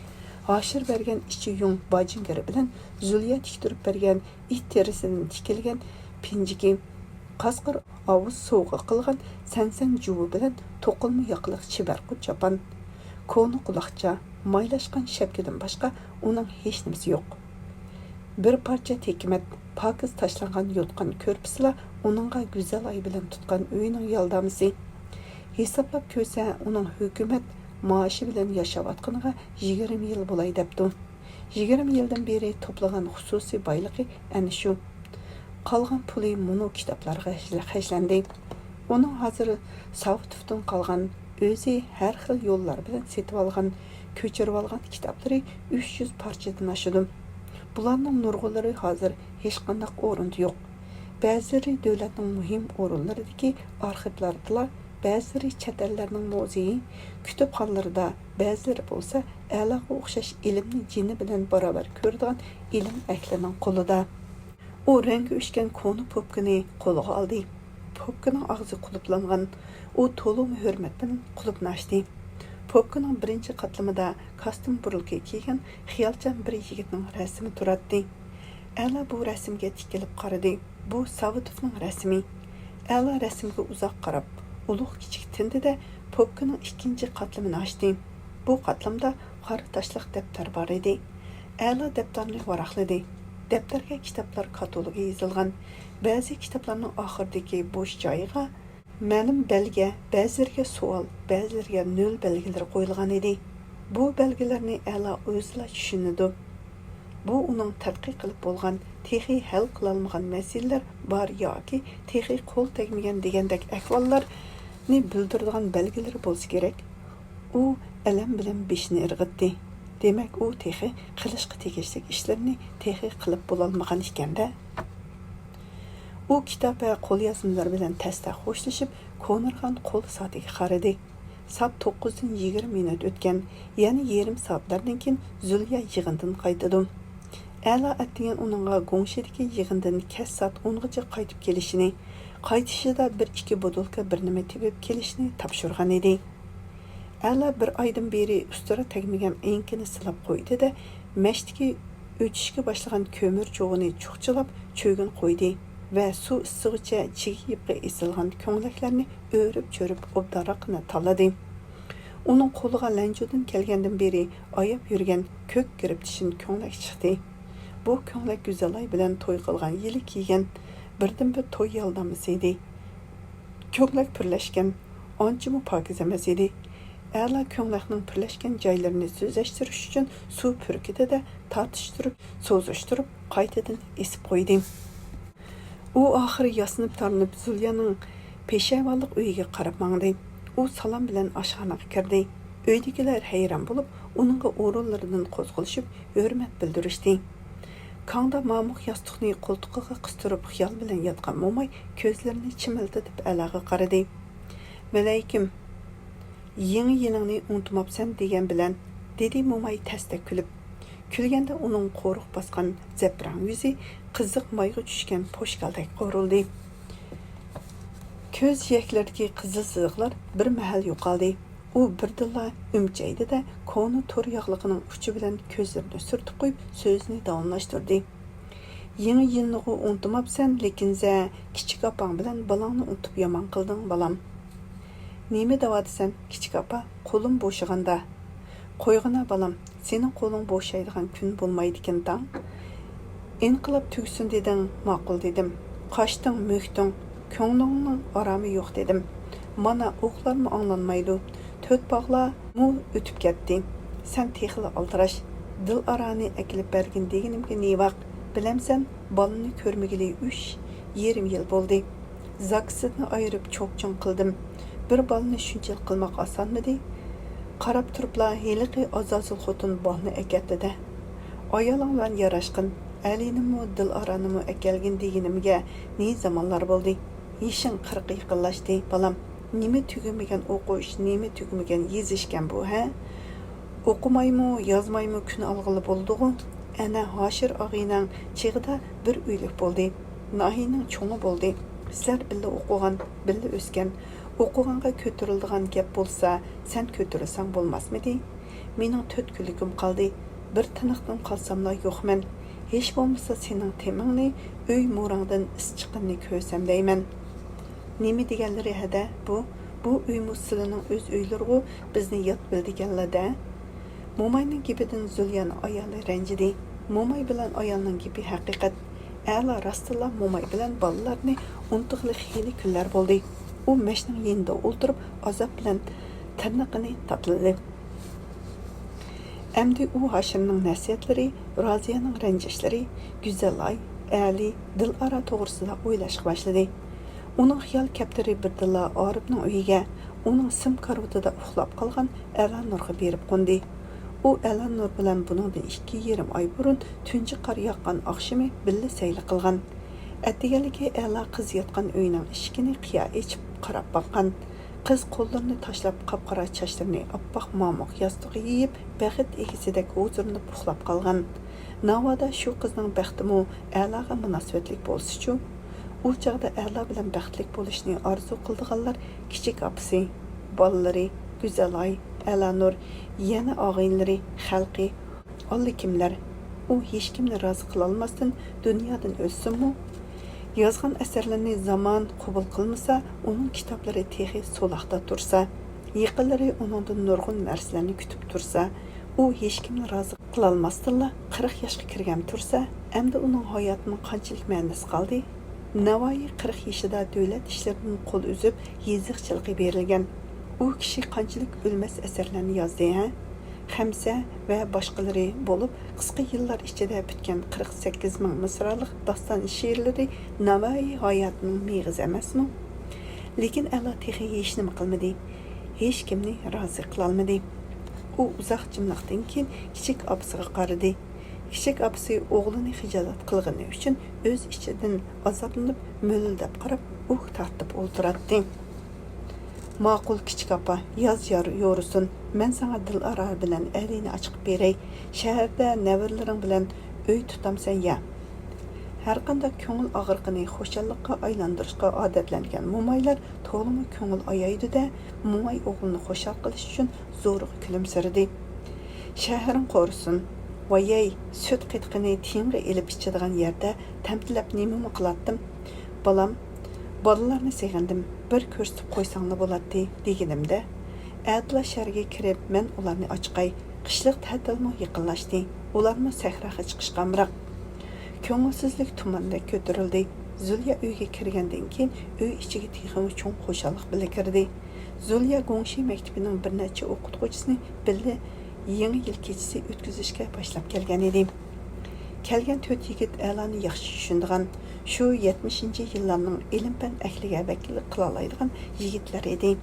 ھاشىر بەرگەن ئىچى يۇڭ باجىنگىرى بىلەن زۇليا تىكتۈرۈپ بەرگەن ئىت تېرىسىدىن تىكىلگەن پىنجىكى، قاسقىر ئاۋۇز سوۋغا قىلغان سەنسەن جۇۋى بىلەن توقۇلما ياقىلىق چىبەرقۇت چاپان، كونا قۇلاقچا، مايلاشقان شەپكىدىن باشقا ئۇنىڭ ھېچنېمىسى يوق. بىر پارچە تېكىمەت، پاكىز تاشلانغان يوتقان كۆرپىسىلا ئۇنىڭغا گۈزەل ئاي بىلەن تۇتقان ئۆيىنىڭ يالدامىسى. ھېسابلاپ كۆرسە، ئۇنىڭ ھۆكۈمەت مائاشى بىلەن ياشاۋاتقىنىغا يىگىرمە يىل بولاي دەپتۇ. يىگىرمە يىلدىن بېرى توپلىغان خۇسۇسىي بايلىقى ئەنە شۇ. قالغان پۇلى مۇنۇ كىتابلارغا خەجلەندى. ئۇنىڭ ھازىر ساۋۇتوفتىن قالغان، ئۆزى ھەر خىل يوللار بىلەن سېتىۋالغان، كۆچۈرۈۋالغان كىتابلىرى ئۈچ يۈز پارچىدىن ئاشىدۇ. بۇلارنىڭ نۇرغۇنلىرى ھازىر ھېچقانداق ئورۇندا يوق. بەزىلىرى دۆلەتنىڭ مۇھىم ئورۇنلىرىدىكى ئارخىپلاردىلا، بەزىلىرى چەت ئەللەرنىڭ مۇزېيى، كۇتۇپخانىلىرىدا، بەزىلىرى بولسا ئەلاغا ئوخشاش ئىلىمنى جېنى بىلەن باراۋەر كۆرىدىغان ئىلىم ئەھلىنىڭ قولىدا. ئۇ رەڭگى ئۆچكەن كونا پوپكىنى قولىغا ئالدى. پوپكىنىڭ ئاغزى قۇلۇپلانغان. ئۇ تولىمۇ ھۆرمەت بىلەن قۇلۇپنى ئاچتى. پوپكىنىڭ بىرىنچى قاتلىمىدا كاستيۇم بۇرۇلكا كىيگەن خىيالچان بىر يىگىتنىڭ رەسىمى تۇراتتى. ئەلا بۇ رەسىمگە تىكىلىپ قارىدى. بۇ ساۋۇتوفنىڭ رەسىمى. ئەلا رەسىمگە ئۇزاق قاراپ، ئۇلۇغ كىچىك تىندى-دە، پوپكىنىڭ ئىككىنچى قاتلىمىنى ئاچتى. بۇ قاتلامدا قارا تاشلىق دەپتەر بار ئىدى. ئەلا دەپتەرنى ۋاراقلىدى. دەپتەرگە كىتابلار كاتالوگى يېزىلغان. بەزى كىتابلارنىڭ ئاخىرىدىكى بوش جايىغا مەلۇم بەلگە، بەزىلىرىگە سوئال، بەزىلىرىگە نۆل بەلگىلىرى قويۇلغان ئىدى. بۇ بەلگىلەرنى ئەلا ئۆزىلا چۈشىنىدۇ. بۇ ئۇنىڭ تەتقىق قىلىپ بولغان، تېخى ھەل قىلالمىغان مەسىلىلەر بار ياكى تېخى قول تەگمىگەن دېگەندەك ئەھۋاللارنى بىلدۈرىدىغان بەلگىلىرى بولسا كېرەك. ئۇ ئەلەم بىلەن بېشىنى ئىرغىتتى. دېمەك، ئۇ تېخى قىلىشقا تېگىشلىك ئىشلىرىنى تېخى قىلىپ بولالمىغان ئىكەن-دە. ئۇ كىتاب ۋە قوليازمىلار بىلەن تەستە خوشلىشىپ، كونىرىغان قول سائىتىگە قارىدى. سائەت توققۇزدىن يىگىرمە مىنۇت ئۆتكەن. يەنە يېرىم سائەتلەردىن كېيىن زۇليا يىغىندىن قايتىدۇ. ئەلا ئەتىگەن ئۇنىڭغا گۇڭشىدىكى يىغىندىن كەچ سائەت ئونغىچە قايتىپ كېلىشىنى، قايتىشىدا بىر ئىككى بوتۇلكا بىر نېمە تېپىپ كېلىشىنى تاپشۇرغان ئىدى. ئەلا بىر ئايدىن بېرى ئۇستىرا تەگمىگەن ئېڭىكىنى سىلاپ قويدى-دە، مەشتىكى ئۆچۈشكە باشلىغان كۆمۈر چوغىنى چۇخچىلاپ چۆگۈن قويدى ۋە سۇ ئىسسىغۇچە چىگە يىپقا ئېسىلغان كۆڭلەكلەرنى ئۆرۈپ-چۆرۈپ ئوبدانراققىنە تاللىدى. ئۇنىڭ قولىغا لەنجۇدىن كەلگەندىن بېرى ئاياپ يۈرگەن كۆك گىرىپچىشىن كۆڭلەك چىقتى. بۇ كۆڭلەك گۈزەلاي بىلەن توي قىلغان يىلى كىيگەن بىردىنبىر توي يالدامىسى ئىدى. كۆڭلەك پۈرلەشكەن، ئانچىمۇ پاكىز ئەمەس ئىدى. ئەلا كۆڭلەكنىڭ پۈرلەشكەن جايلىرىنى سۈزەشتۈرۈش ئۈچۈن سۇ پۈركىدى-دە، تارتىشتۇرۇپ، سوزۇشتۇرۇپ، قايتىدىن ئېسىپ قويدى. ئۇ ئاخىرى ياسىنىپ-تارىنىپ زۇليانىڭ پېشايۋانلىق ئۆيىگە قاراپ ماڭدى. ئۇ سالام بىلەن ئاشخانىغا كىردى. ئۆيدىكىلەر ھەيران بولۇپ، ئۇنىڭغا ئورۇنلىرىدىن قوزغىلىشىپ، ھۆرمەت بىلدۈرۈشتى. كاڭدا مامۇق ياستۇقنى قولتۇقىغا قىستۇرۇپ، خىيال بىلەن ياتقان موماي كۆزلىرىنى چىمىلدىتىپ ئەلاغا قارىدى. ۋەلەيكىم. يېڭى يىلىڭنى ئۇنتۇماپسەن دېگەن بىلەن، دېدى موماي تەستە كۈلۈپ. كۈلگەندە ئۇنىڭ قورۇق باسقان زەپىران يۈزى قىزىق مايغا چۈشكەن پوشكالدەك قورۇلدى. كۆز جىيەكلىرىدىكى قىزىل سىزىقلار بىر مەھەل يوقالدى. ئۇ بىردىنلا ئۈمچەيدى-دە، كونا تور ياغلىقىنىڭ ئۇچى بىلەن كۆزلىرىنى سۈرتۈپ قويۇپ، سۆزىنى داۋاملاشتۇردى. يېڭى يىلنىغۇ ئۇنتۇماپسەن، لېكىن زە كىچىك ئاپاڭ بىلەن بالاڭنى ئۇنتۇپ يامان قىلدىڭ، بالام. نېمە دەۋاتىسەن، كىچىك ئاپا؟ قولۇم بوشىغاندا. قويغىنا، بالام، سېنىڭ قولۇڭ بوشايدىغان كۈن بولمايدىكىن داڭ. ئىنقىلاب تۈگىسۇن دېدىڭ، ماقۇل دېدىم. قاچتىڭ، مۆكتۈڭ، كۆڭلۈڭنىڭ ئارامى يوق دېدىم. مانا، ئوقلارمۇ ئاڭلانمايدۇ. تۆت باغلارمۇ ئۆتۈپ كەتتى. سەن تېخىلا ئالدىراش. دىلئارانى ئەكېلىپ بەرگىن دېگىنىمگە نېۋاق؟ بىلەمسەن، بالىنى كۆرمىگىلى ئۈچ يېرىم يىل بولدى. زاكىسىدىن ئايرىپ چوقچۇڭ قىلدىم. بىر بالىنى شۇنچىلىك قىلماق ئاسانمىدى؟ قاراپ تۇرۇپلا ھېلىقى ئازازىل خوتۇن بالىنى ئەكەتتى-دە. ئايالىڭ بىلەن ياراشقىن، ئەلىنىمۇ، دىلئارانىمۇ ئەكەلگىن دېگىنىمگە نى زامانلار بولدى. يېشىڭ قىرىققا يېقىنلاشتى، بالام. نېمە تۈگىمىگەن ئوقۇش، نېمە تۈگىمىگەن يېزىشكەن بۇ، ھە؟ ئوقۇمايمۇ، يازمايمۇ كۈن ئالغىلى بولىدىغۇ؟ ئەنە، ھاشىر ئاغىنەڭ چېغىدا بىر ئۆيلۈك بولدى. ناھىينىڭ چوڭى بولدى. سىلەر بىللە ئوقۇغان، بىللە ئۆسكەن. ئوقۇغانغا كۆتۈرۈلىدىغان گەپ بولسا، سەن كۆتۈرۈلسەڭ بولماسمىدى؟ مېنىڭ تۆت كۈنلۈكۈم قالدى. بىر تىنىقتىن قالساملا يوقمەن. ھېچ بولمىسا سېنىڭ تېمىڭنى، ئۆي موراڭدىن ئىس چىققىنىنى كۆرسەم دەيمەن. نېمە دېگەنلىرى ھەدە بۇ؟ بۇ ئۆيمۇ سىلىنىڭ ئۆز ئۆيلىرىغۇ، بىزنى يات بىلىدىكەنلا-دە. موماينىڭ گېپىدىن زۇليانىڭ ئايالى رەنجىدى. موماي بىلەن ئايالنىڭ گېپى ھەقىقەت. ئەلا راستتىنلا موماي بىلەن بالىلارنى ئۇنتۇغىلى خېلى كۈنلەر بولدى. ئۇ مەشنىڭ يېنىدا ئولتۇرۇپ، ئازاب بىلەن تىرنىقىنى تاتلىدى. ئەمدى ئۇ ھاشىرنىڭ نەسىھەتلىرى، رازىيەنىڭ رەنجىشلىرى، گۈزەلئاي، ئەلى، دىلئارا توغرىسىدا ئويلاشقا باشلىدى. ئۇنىڭ خىيال كەپتىرى بىردىنلا ئارىپنىڭ ئۆيىگە، ئۇنىڭ سىم كارىۋىتىدا ئۇخلاپ قالغان ئەلانۇرغا بېرىپ قوندى. ئۇ ئەلانۇر بىلەن بۇنىڭدىن ئىككى يېرىم ئاي بۇرۇن تۇنجى قار ياغقان ئاخشىمى بىللە سەيلە قىلغان. ئەتىگەنلىكى ئەلا قىز ياتقان ئۆينىڭ ئىشىكىنى قىيا ئېچىپ قاراپ باققان. قىز قوللىرىنى تاشلاپ، قاپقارا چاچلىرىنى ئاپئاق مامۇق ياستۇققا يېيىپ، بەخت ئىگىسىدەك ھۇزۇرلىنىپ ئۇخلاپ قالغان. ناۋادا شۇ قىزنىڭ بەختىمۇ ئەلاغا مۇناسىۋەتلىك بولسىچۇ؟ ئۇ چاغدا ئەلا بىلەن بەختلىك بولۇشنى ئارزۇ قىلىدىغانلار كىچىك ئاپىسى، بالىلىرى، گۈزەلئاي، ئەلانۇر، يەنە ئاغىنىلىرى، خەلقى، ئاللىكىملەر. ئۇ ھېچكىمنى رازى قىلالماستىن دۇنيادىن ئۆتسۇنمۇ؟ يازغان ئەسەرلىرىنى زامان قوبۇل قىلمىسا، ئۇنىڭ كىتابلىرى تېخى سولاقتا تۇرسا، يېقىنلىرى ئۇنىڭدىن نۇرغۇن نەرسىلەرنى كۈتۈپ تۇرسا، ئۇ ھېچكىمنى رازى قىلالماستىنلا قىرىق ياشقا كىرگەن تۇرسا، ئەمدى ئۇنىڭ ھاياتىنىڭ قانچىلىك مەنىسى قالدى؟ ناۋايى قىرىق يېشىدا دۆلەت ئىشلىرىدىن قول ئۈزۈپ، يېزىقچىلىققا بېرىلگەن. ئۇ كىشى قانچىلىك ئۆلمەس ئەسەرلەرنى يازدى، ھە؟ خەمسە ۋە باشقىلىرى بولۇپ، قىسقا يىللار ئىچىدە پۈتكەن قىرىق سەككىز مىڭ مىسرالىق داستان شېئىرلىرى ناۋايى ھاياتىنىڭ مېغىزى ئەمەسمۇ؟ لېكىن ئەلا تېخى ھېچنېمە قىلمىدى. ھېچكىمنى رازى قىلالمىدى. ئۇ ئۇزاق جىملىقتىن كېيىن كىچىك ئاپىسىغا قارىدى. كىچىك ئاپىسى ئوغلىنى خىجالەت قىلغىنى ئۈچۈن ئۆز ئىچىدىن ئازابلىنىپ، مۆلۈلدەپ قاراپ، ئۇھ تارتىپ ئولتۇراتتى. ماقۇل، كىچىك ئاپا، ياز يار يورۇسۇن، مەن ساڭا دىلئارا بىلەن ئەلىنى ئاچىقىپ بېرەي. شەھەردە نەۋرىلىرىڭ بىلەن ئۆي تۇتامسەن يا؟ ھەرقانداق كۆڭۈل ئاغرىقىنى خۇشاللىققا ئايلاندۇرۇشقا ئادەتلەنگەن مومايلار تولىمۇ كۆڭۈل ئايايدۇ-دە، موماي ئوغلىنى خۇشال قىلىش ئۈچۈن زورىغا كۈلۈمسىرىدى. شەھىرىڭ قورۇسۇن. ۋايەي، سۈت قېتىقىنى تىيىنغا ئېلىپ ئىچىدىغان يەردە تەمتىلەپ نېمىمۇ قىلاتتىم؟ بالام، بالىلارنى سېغىندىم، بىر كۆرسىتىپ قويساڭلا بولاتتى، دېگىنىمدە، ئەتىلا شەھەرگە كىرىپ، مەن ئۇلارنى ئاچىقاي. قىشلىق تەتىلمۇ يېقىنلاشتى. ئۇلارمۇ سەھراغا چىقىشقا ئامراق. كۆڭۈلسىزلىك تۇماندەك كۆتۈرۈلدى. زۇليا ئۆيگە كىرگەندىن كېيىن، ئۆي ئىچىگە تېخىمۇ چوڭ خۇشاللىق بىلەن كىردى. زۇليا گۇڭشى مەكتىپىنىڭ بىر نەچچە ئوقۇتقۇچىسىنى بىللە يېڭى يىل كېچىسى ئۆتكۈزۈشكە باشلاپ كەلگەن ئىدى. كەلگەن تۆت يىگىت ئەلانى ياخشى چۈشىنىدىغان، شۇ يەتمىشىنچى يىللارنىڭ ئىلىم-پەن ئەھلىگە ۋەكىللىك قىلالايدىغان يىگىتلەر ئىدى.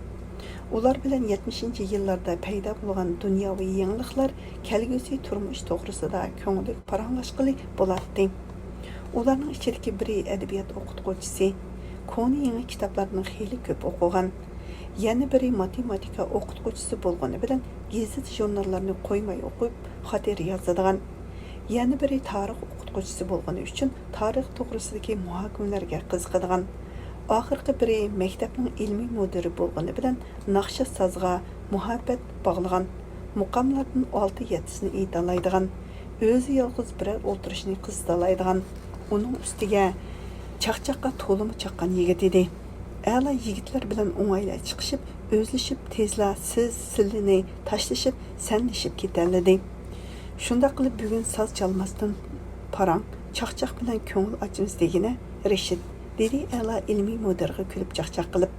ئۇلار بىلەن يەتمىشىنچى يىللاردا پەيدا بولغان دۇنياۋى يېڭىلىقلار، كەلگۈسى تۇرمۇش توغرىسىدا كۆڭۈللۈك پاراڭلاشقىلى بولاتتى. ئۇلارنىڭ ئىچىدىكى بىرى ئەدەبىيات ئوقۇتقۇچىسى، كونا يېڭى كىتابلارنى خېلى كۆپ ئوقۇغان. يەنە بىرى ماتېماتىكا ئوقۇتقۇچىسى بولغىنى بىلەن گېزىت-ژۇرناللارنى قويماي ئوقۇپ، خاتىرە يازىدىغان. يەنە بىرى تارىخ ئوقۇتقۇچىسى بولغىنى ئۈچۈن تارىخ توغرىسىدىكى مۇھاكىمىلەرگە قىزىقىدىغان. ئاخىرقى بىرى مەكتەپنىڭ ئىلمىي مۇدىرى بولغىنى بىلەن ناخشا-سازغا مۇھەببەت باغلىغان، مۇقاملاردىن ئالتە-يەتتىسىنى ئېيتالايدىغان، ئۆزى يالغۇز بىرەر ئولتۇرۇشنى قىزىتالايدىغان، ئۇنىڭ ئۈستىگە چاقچاققا تولىمۇ چاققان يىگىت ئىدى. ئەلا يىگىتلەر بىلەن ئوڭايلا چىقىشىپ، ئۆزلىشىپ، تېزلا سىز، سىلىنى تاشلىشىپ، سەنلىشىپ كېتەلىدى. شۇنداق قىلىپ، بۈگۈن ساز چالماستىن پاراڭ، چاقچاق بىلەن كۆڭۈل ئاچىمىز دېگىنە، رىشىت، دېدى ئەلا ئىلمىي مۇدىرغا كۈلۈپ چاقچاق قىلىپ.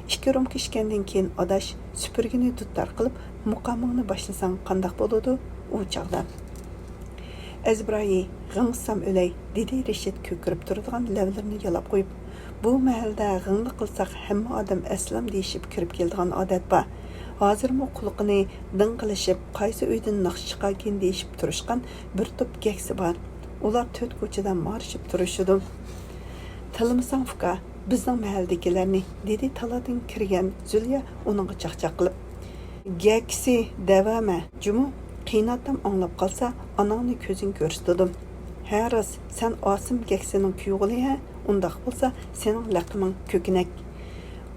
ئىككى رومكا ئىچكەندىن كېيىن ئاداش سۈپۈرگىنى دۇتار قىلىپ، مۇقامىڭنى باشلىساڭ قانداق بولىدۇ ئۇ چاغدا؟ ئەزبىرايى، غىڭسام ئۆلەي، دېدى رىشىت كۆكىرىپ تۇرىدىغان لەۋلىرىنى يالاپ قويۇپ. بۇ مەھەلدە غىڭلا قىلساق ھەممە ئادەم ئەسلام دېيىشىپ كىرىپ كېلىدىغان ئادەت بار. ھازىرمۇ قۇلىقىنى دىڭ قىلىشىپ، قايسى ئۆيدىن ناخشا چىقاركىن دېيىشىپ تۇرۇشقان بىر توپ گەكسى بار. ئۇلار تۆت كوچىدا مارىشىپ تۇرۇشىدۇ. تىللىمىساڭ ئۇكا، بىزنىڭ مەھەللىدىكىلەرنى، دېدى تالادىن كىرگەن زۇليا ئۇنىڭغا چاقچاق قىلىپ. گەكسى دەۋەمە، جۇمۇ، قېيناتام ئاڭلاپ قالسا، ئاناڭنى كۆزۈڭ كۆرسىتىدۇ. ھە راست، سەن ئاسىم گەكسىنىڭ كۈيئوغلى ھە؟ ئۇنداق بولسا، سېنىڭ لەقىمىڭ كۆكىنەك.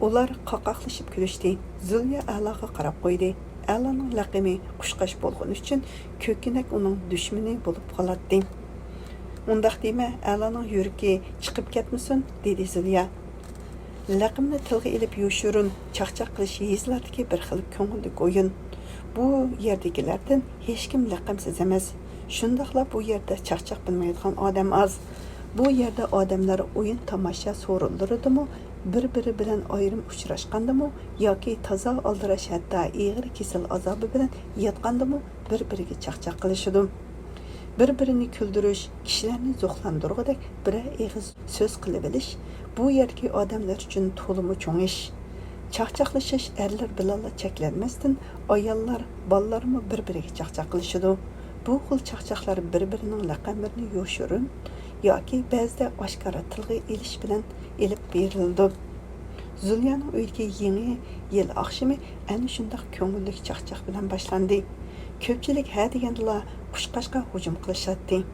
ئۇلار قاقاقلىشىپ كۈلۈشتى. زۇليا ئەلاغا قاراپ قويدى. ئەلانىڭ لەقىمى قۇشقاچ بولغىنى ئۈچۈن، كۆكىنەك ئۇنىڭ دۈشمىنى بولۇپ قالاتتى. ئۇنداق دېمە، ئەلانىڭ يۈرىكى چىقىپ كەتمىسۇن، دېدى زۇليا. لەقىمنى تىلغا ئېلىپ يوشۇرۇن چاقچاق قىلىش يېزىلاردىكى بىر خىل كۆڭۈللۈك ئويۇن. بۇ يەردىكىلەردىن ھېچكىم لەقەمسىز ئەمەس. شۇنداقلا بۇ يەردە چاقچاق بىلمەيدىغان ئادەم ئاز. بۇ يەردە ئادەملەر ئويۇن-تاماشا سورۇنلىرىدىمۇ، بىر-بىرى بىلەن ئايرىم ئۇچراشقاندىمۇ ياكى تازا ئالدىراش، ھەتتا ئېغىر كېسەل ئازابى بىلەن ياتقاندىمۇ بىر-بىرىگە چاقچاق قىلىشىدۇ. بىر-بىرىنى كۈلدۈرۈش، كىشىلەرنى زوقلاندۇرغۇدەك بىرەر ئېغىز سۆز قىلىۋېلىش بۇ يەردىكى ئادەملەر ئۈچۈن تولىمۇ چوڭ ئىش. چاقچاقلىشىش ئەرلەر بىلەنلا چەكلەنمەستىن، ئاياللار، بالىلارمۇ بىر-بىرىگە چاقچاق قىلىشىدۇ. بۇ خىل چاقچاقلار بىر-بىرىنىڭ لەقەملىرىنى يوشۇرۇن ياكى بەزىدە ئاشكارا تىلغا ئېلىش بىلەن ئېلىپ بېرىلىدۇ. زۇليانىڭ ئۆيىدىكى يېڭى يىل ئاخشىمى ئەنە شۇنداق كۆڭۈللۈك چاقچاق بىلەن باشلاندى. كۆپچىلىك ھە دېگەندىلا قۇشقاچقا ھۇجۇم قىلىشاتتى.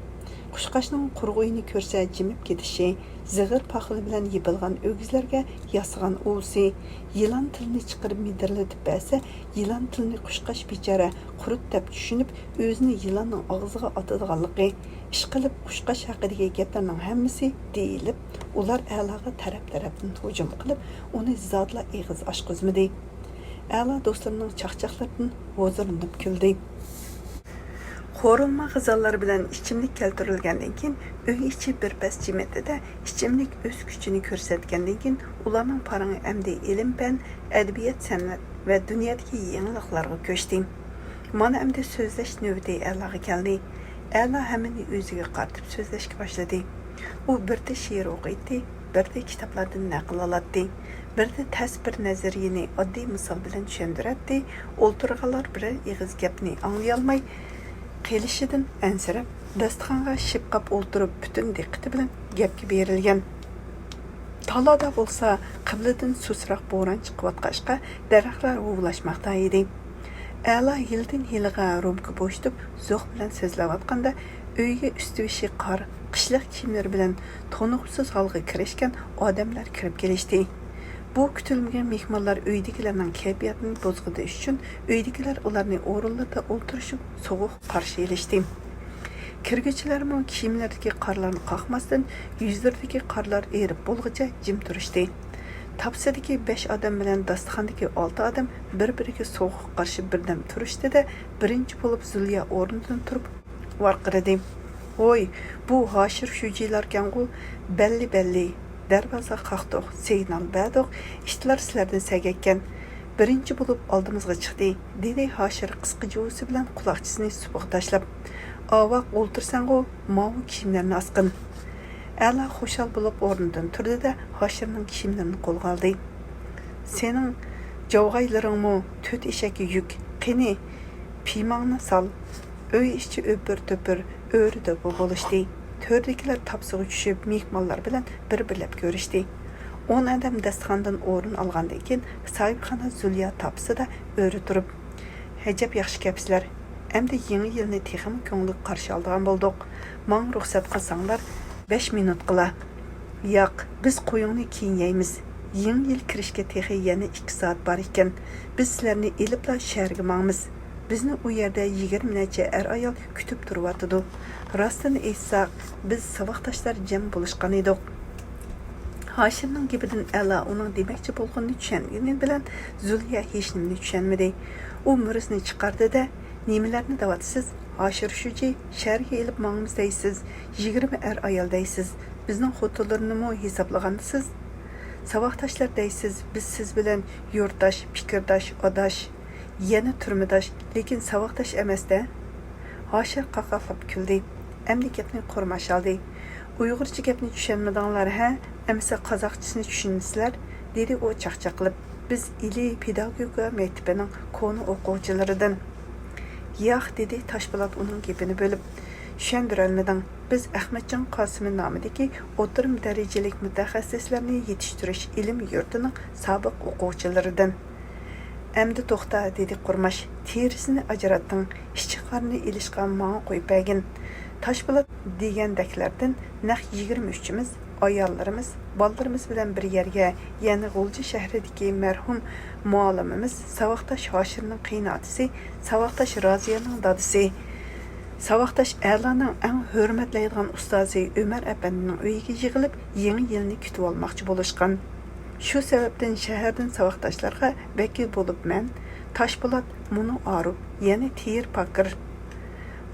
قۇشقاچنىڭ قۇرغۇيىنى كۆرسە جىمىپ كېتىشى، زىغىر پاخىلى بىلەن يېپىلغان ئۆگزىلەرگە ياسىغان ئۇۋىسى، يىلان تىلىنى چىقىرىپ مىدىرلىتىپ بەرسە، يىلان تىلىنى قۇشقاچ بىچارە قۇرت دەپ چۈشىنىپ، ئۆزىنى يىلاننىڭ ئاغزىغا ئاتىدىغانلىقى، ئىشقىلىپ، قۇشقاچ ھەققىدىكى گەپلەرنىڭ ھەممىسى دېيىلىپ، ئۇلار ئەلاغا تەرەپ-تەرەپتىن ھۇجۇم قىلىپ، ئۇنى زادىلا ئېغىز ئاچقۇزمىدى. ئەلا دوستلىرىنىڭ چاقچاقلىرىدىن ھۇزۇرلىنىپ كۈلدى. قورۇلما غىزالار بىلەن ئىچىملىك كەلتۈرۈلگەندىن كېيىن، ئۆي ئىچى بىر پەس جىمىتتى-دە، ئىچىملىك ئۆز كۈچىنى كۆرسەتكەندىن كېيىن، ئۇلارنىڭ پارىڭى ئەمدى ئىلىم-پەن، ئەدەبىيات-سەنئەت ۋە دۇنيادىكى يېڭىلىقلارغا كۆچتى. مانا ئەمدى سۆزلەش نۆۋىتى ئەلاغا كەلدى. ئەلا ھەممىنى ئۆزىگە قارىتىپ سۆزلەشكە باشلىدى. ئۇ بىردە شېئىر ئوقۇيتتى، بىردە كىتابلاردىن نەقىل ئالاتتى، بىردە تەس بىر نەزەرىيىنى ئاددىي مىسال بىلەن چۈشەندۈرەتتى، ئولتۇرغانلار بىرەر ئېغىز گەپنى ئاڭلىيالماي قېلىشىدىن ئەنسىرەپ، داستىخانغا شىپقاپ ئولتۇرۇپ، پۈتۈن دىققىتى بىلەن گەپكە بېرىلگەن. تالادا بولسا قىبلىدىن سۇسراق بوران چىقىۋاتقاچقا، دەرەخلەر ھۇۋلاشماقتا ئىدى. ئەلا ھىيلىدىن ھىيلىغا رومكا بوشىتىپ، زوق بىلەن سۆزلەۋاتقاندا، ئۆيگە ئۈستى-بېشى قار، قىشلىق كىيىملىرى بىلەن تونۇغۇسىز ھالغا كىرىشكەن ئادەملەر كىرىپ كېلىشتى. بۇ كۈتۈلمىگەن مېھمانلار ئۆيدىكىلەرنىڭ كەيپىياتىنى بۇزغىنى ئۈچۈن، ئۆيدىكىلەر ئۇلارنى ئورۇنلىرىدا ئولتۇرۇشۇپ سوغۇق قارشى ئېلىشتى. كىرگۈچىلەرمۇ كىيىملىرىدىكى قارلارنى قاقماستىن، يۈزلىرىدىكى قارلار ئېرىپ بولغۇچە جىم تۇرۇشتى. تاپسىدىكى بەش ئادەم بىلەن داستىخاندىكى ئالتە ئادەم بىر-بىرىگە سوغۇق قارشى بىردەم تۇرۇشتى-دە، بىرىنچى بولۇپ زۇليا ئورنىدىن تۇرۇپ ۋارقىرىدى. ۋوي، بۇ ھاشىر شۇجىلاركەنغۇ، بەللى، بەللى، دەرۋازا قاقتۇق، سىگنال بەردۇق، ئىتلار سىلەردىن سەگەككەن. بىرىنچى بولۇپ ئالدىمىزغا چىقتى، دېدى ھاشىر قىسقا جۇۋىسى بىلەن قۇلاقچىسىنى سۇپىغا تاشلاپ. ئاۋاق ئولتۇرساڭغۇ، ماۋۇ كىيىملەرنى ئاسقىن. ئەلا خۇشال بولۇپ ئورنىدىن تۇردى-دە، ھاشىرنىڭ كىيىملىرىنى قولغا ئالدى. سېنىڭ جاۋغايلىرىڭمۇ تۆت ئېشەككە يۈك. قېنى، پىيماڭنى سال. ئۆي ئىچى ئۆپۈر-تۆپۈر، ئۆرە-دوپا بولۇشتى. تۆردىكىلەر تاپسىغا چۈشۈپ، مېھمانلار بىلەن بىر-بىرلەپ كۆرۈشتى. ئون ئادەم داستىخاندىن ئورۇن ئالغاندىن كېيىن، ساھىبخانا زۇليا تاپسىدا ئۆرە تۇرۇپ، ئەجەب ياخشى كەپسىلەر. ئەمدى يېڭى يىلنى تېخىمۇ كۆڭۈللۈك قارشى ئالىدىغان بولدۇق. ماڭا رۇخسەت قىلساڭلار، بەش مىنۇت قىلا. ياق، بىز قويۇڭنى كېيىن يەيمىز. يېڭى يىل كىرىشكە تېخى يەنە ئىككى سائەت بار ئىكەن. بىز سىلەرنى ئېلىپلا شەھەرگە ماڭىمىز. بىزنى ئۇ يەردە يىگىرمە نەچچە ئەر-ئايال كۈتۈپ تۇرۇۋاتىدۇ. راستىنى ئېيتساق، بىز ساۋاقداشلار جەم بولۇشقان ئىدۇق. ھاشىرنىڭ گېپىدىن ئەلا ئۇنىڭ دېمەكچى بولغىنىنى چۈشەنگىنى بىلەن زۇليا ھېچنېمىنى چۈشەنمىدى. ئۇ مۈرىسىنى چىقاردى-دە، نېمىلەرنى دەۋاتىسىز؟ ھاشىر شۇجى، شەھەرگە ئېلىپ ماڭىمىز دەيسىز، يىگىرمە ئەر-ئايال دەيسىز، بىزنىڭ خوتۇنلىرىنىمۇ ھېسابلىغاندىسىز؟ ساۋاقداشلار دەيسىز، بىز سىز بىلەن يۇرتداش، پىكىرداش، ئاداش، يەنە تۈرمىداش، لېكىن ساۋاقداش ئەمەس-دە. ھاشىر قاقاقلاپ كۈلدى. ئەمدى گەپنى قۇرماش ئالدى. ئۇيغۇرچە گەپنى چۈشەنمىدىڭلار ھە؟ ئەمىسە قازاقچىسىنى چۈشىنىسىلەر، دېدى ئۇ چاقچاق قىلىپ. بىز ئىلى پېداگوگىكا مەكتىپىنىڭ كونا ئوقۇغۇچىلىرىدىن. ياق، دېدى تاشپولات ئۇنىڭ گېپىنى بۆلۈپ. چۈشەندۈرەلمىدىڭ. بىز ئەخمەتجان قاسىمى نامىدىكى ئوتتۇرا دەرىجىلىك مۇتەخەسسىسلەرنى يېتىشتۈرۈش ئىلىم يۇرتىنىڭ سابىق ئوقۇغۇچىلىرىدىن. ئەمدى توختا، دېدى قۇرماش، تېرىسىنى ئاجراتتىڭ، ئىچى-قارنى ئېلىشقا ماڭا قويۇپ بەرگىن. تاشپولات دېگەندەكلەردىن نەق يىگىرمە ئۈچىمىز، ئاياللىرىمىز، بالىلىرىمىز بىلەن بىر يەرگە، يەنى غۇلجا شەھىرىدىكى مەرھۇم مۇئەللىمىمىز ساۋاقداش ھاشىرنىڭ قېيىنئاتىسى، ساۋاقداش رازىيەنىڭ دادىسى، ساۋاقداش ئەلانىڭ ئەڭ ھۆرمەتلەيدىغان ئۇستازى ئۆمەر ئەپەندىنىڭ ئۆيىگە يىغىلىپ، يېڭى يىلنى كۈتۈۋالماقچى بولۇشقان. شۇ سەۋەبتىن شەھەردىن ساۋاقداشلارغا ۋەكىل بولۇپ مەن، تاشپولات، مۇنۇ ئارۇپ، يەنى تېيىر پاكىر،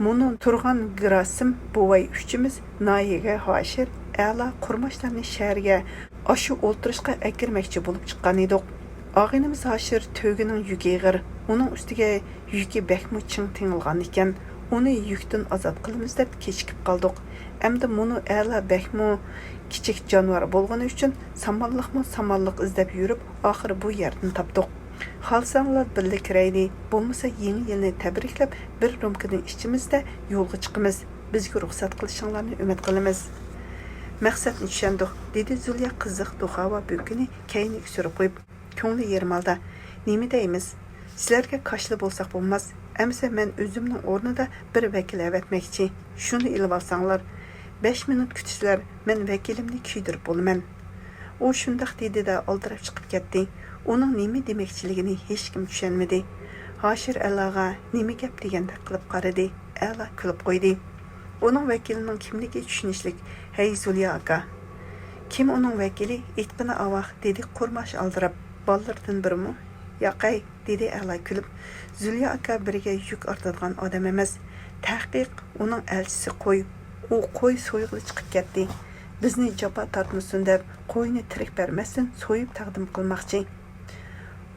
مۇنۇ تۇرغان گېراسىم بوۋاي ئۈچىمىز ناھىيەگە ھاشىر، ئەلا، قۇرماشلارنى شەھەرگە ئاشۇ ئولتۇرۇشقا ئەكىرمەكچى بولۇپ چىققان ئىدۇق. ئاغىنىمىز ھاشىر تۆگىنىڭ يۈكى ئېغىر، ئۇنىڭ ئۈستىگە يۈكى بەكمۇ چىڭ تېڭىلغان ئىكەن، ئۇنى يۈكتىن ئازاد قىلىمىز دەپ كېچىكىپ قالدۇق. ئەمدى مۇنۇ ئەلا بەكمۇ كىچىك جانىۋار بولغىنى ئۈچۈن سامانلىقمۇ سامانلىق ئىزدەپ يۈرۈپ، ئاخىرى بۇ يەردىن تاپتۇق. خالىساڭلار بىللە كىرەيلى، بولمىسا يېڭى يىلنى تەبرىكلەپ بىر رومكىنى ئىچىمىز-دە يولغا چىقىمىز. بىزگە رۇخسەت قىلىشىڭلارنى ئۈمىد قىلىمىز. مەقسەتنى چۈشەندۇق، دېدى زۇليا قىزىق دۇخاۋا بۆكىنى كەينىگە سۈرۈپ قويۇپ. كۆڭلى يېرىم ھالدا، نېمە دەيمىز؟ سىلەرگە كاشىلا بولساق بولماس. ئەمىسە مەن ئۆزۈمنىڭ ئورنىدا بىر ۋەكىل ئەۋەتمەكچى. شۇنى ئېلىۋالساڭلار. بەش مىنۇت كۈتسىلەر، مەن ۋەكىلىمنى كىيدۈرۈپ بولىمەن. ئۇ شۇنداق دېدى-دە، ئالدىراپ چىقىپ كەتتى. ئۇنىڭ نېمە دېمەكچىلىكىنى ھېچكىم چۈشەنمىدى. ھاشىر ئەلاغا نېمە گەپ دېگەندەك قىلىپ قارىدى. ئەلا كۈلۈپ قويدى. ئۇنىڭ ۋەكىلىنىڭ كىملىكى چۈشىنىشلىك. ھەي، زۇليا ئاكا! كىم ئۇنىڭ ۋەكىلى؟ ئېيتقىنە ئاۋاق، دېدى قۇرماش ئالدىراپ. بالىلىرىدىن بىرىمۇ؟ ياقەي، دېدى ئەلا كۈلۈپ. زۇليا ئاكا بىرىگە يۈك ئارتىدىغان ئادەم ئەمەس. تەھقىق، ئۇنىڭ ئەلچىسى قوي. ئۇ قوي سويغىلى چىقىپ كەتتى. بىزنى جاپا تارتمىسۇن دەپ، قوينى تىرىك بەرمەستىن سويۇپ تەقدىم قىلماقچى.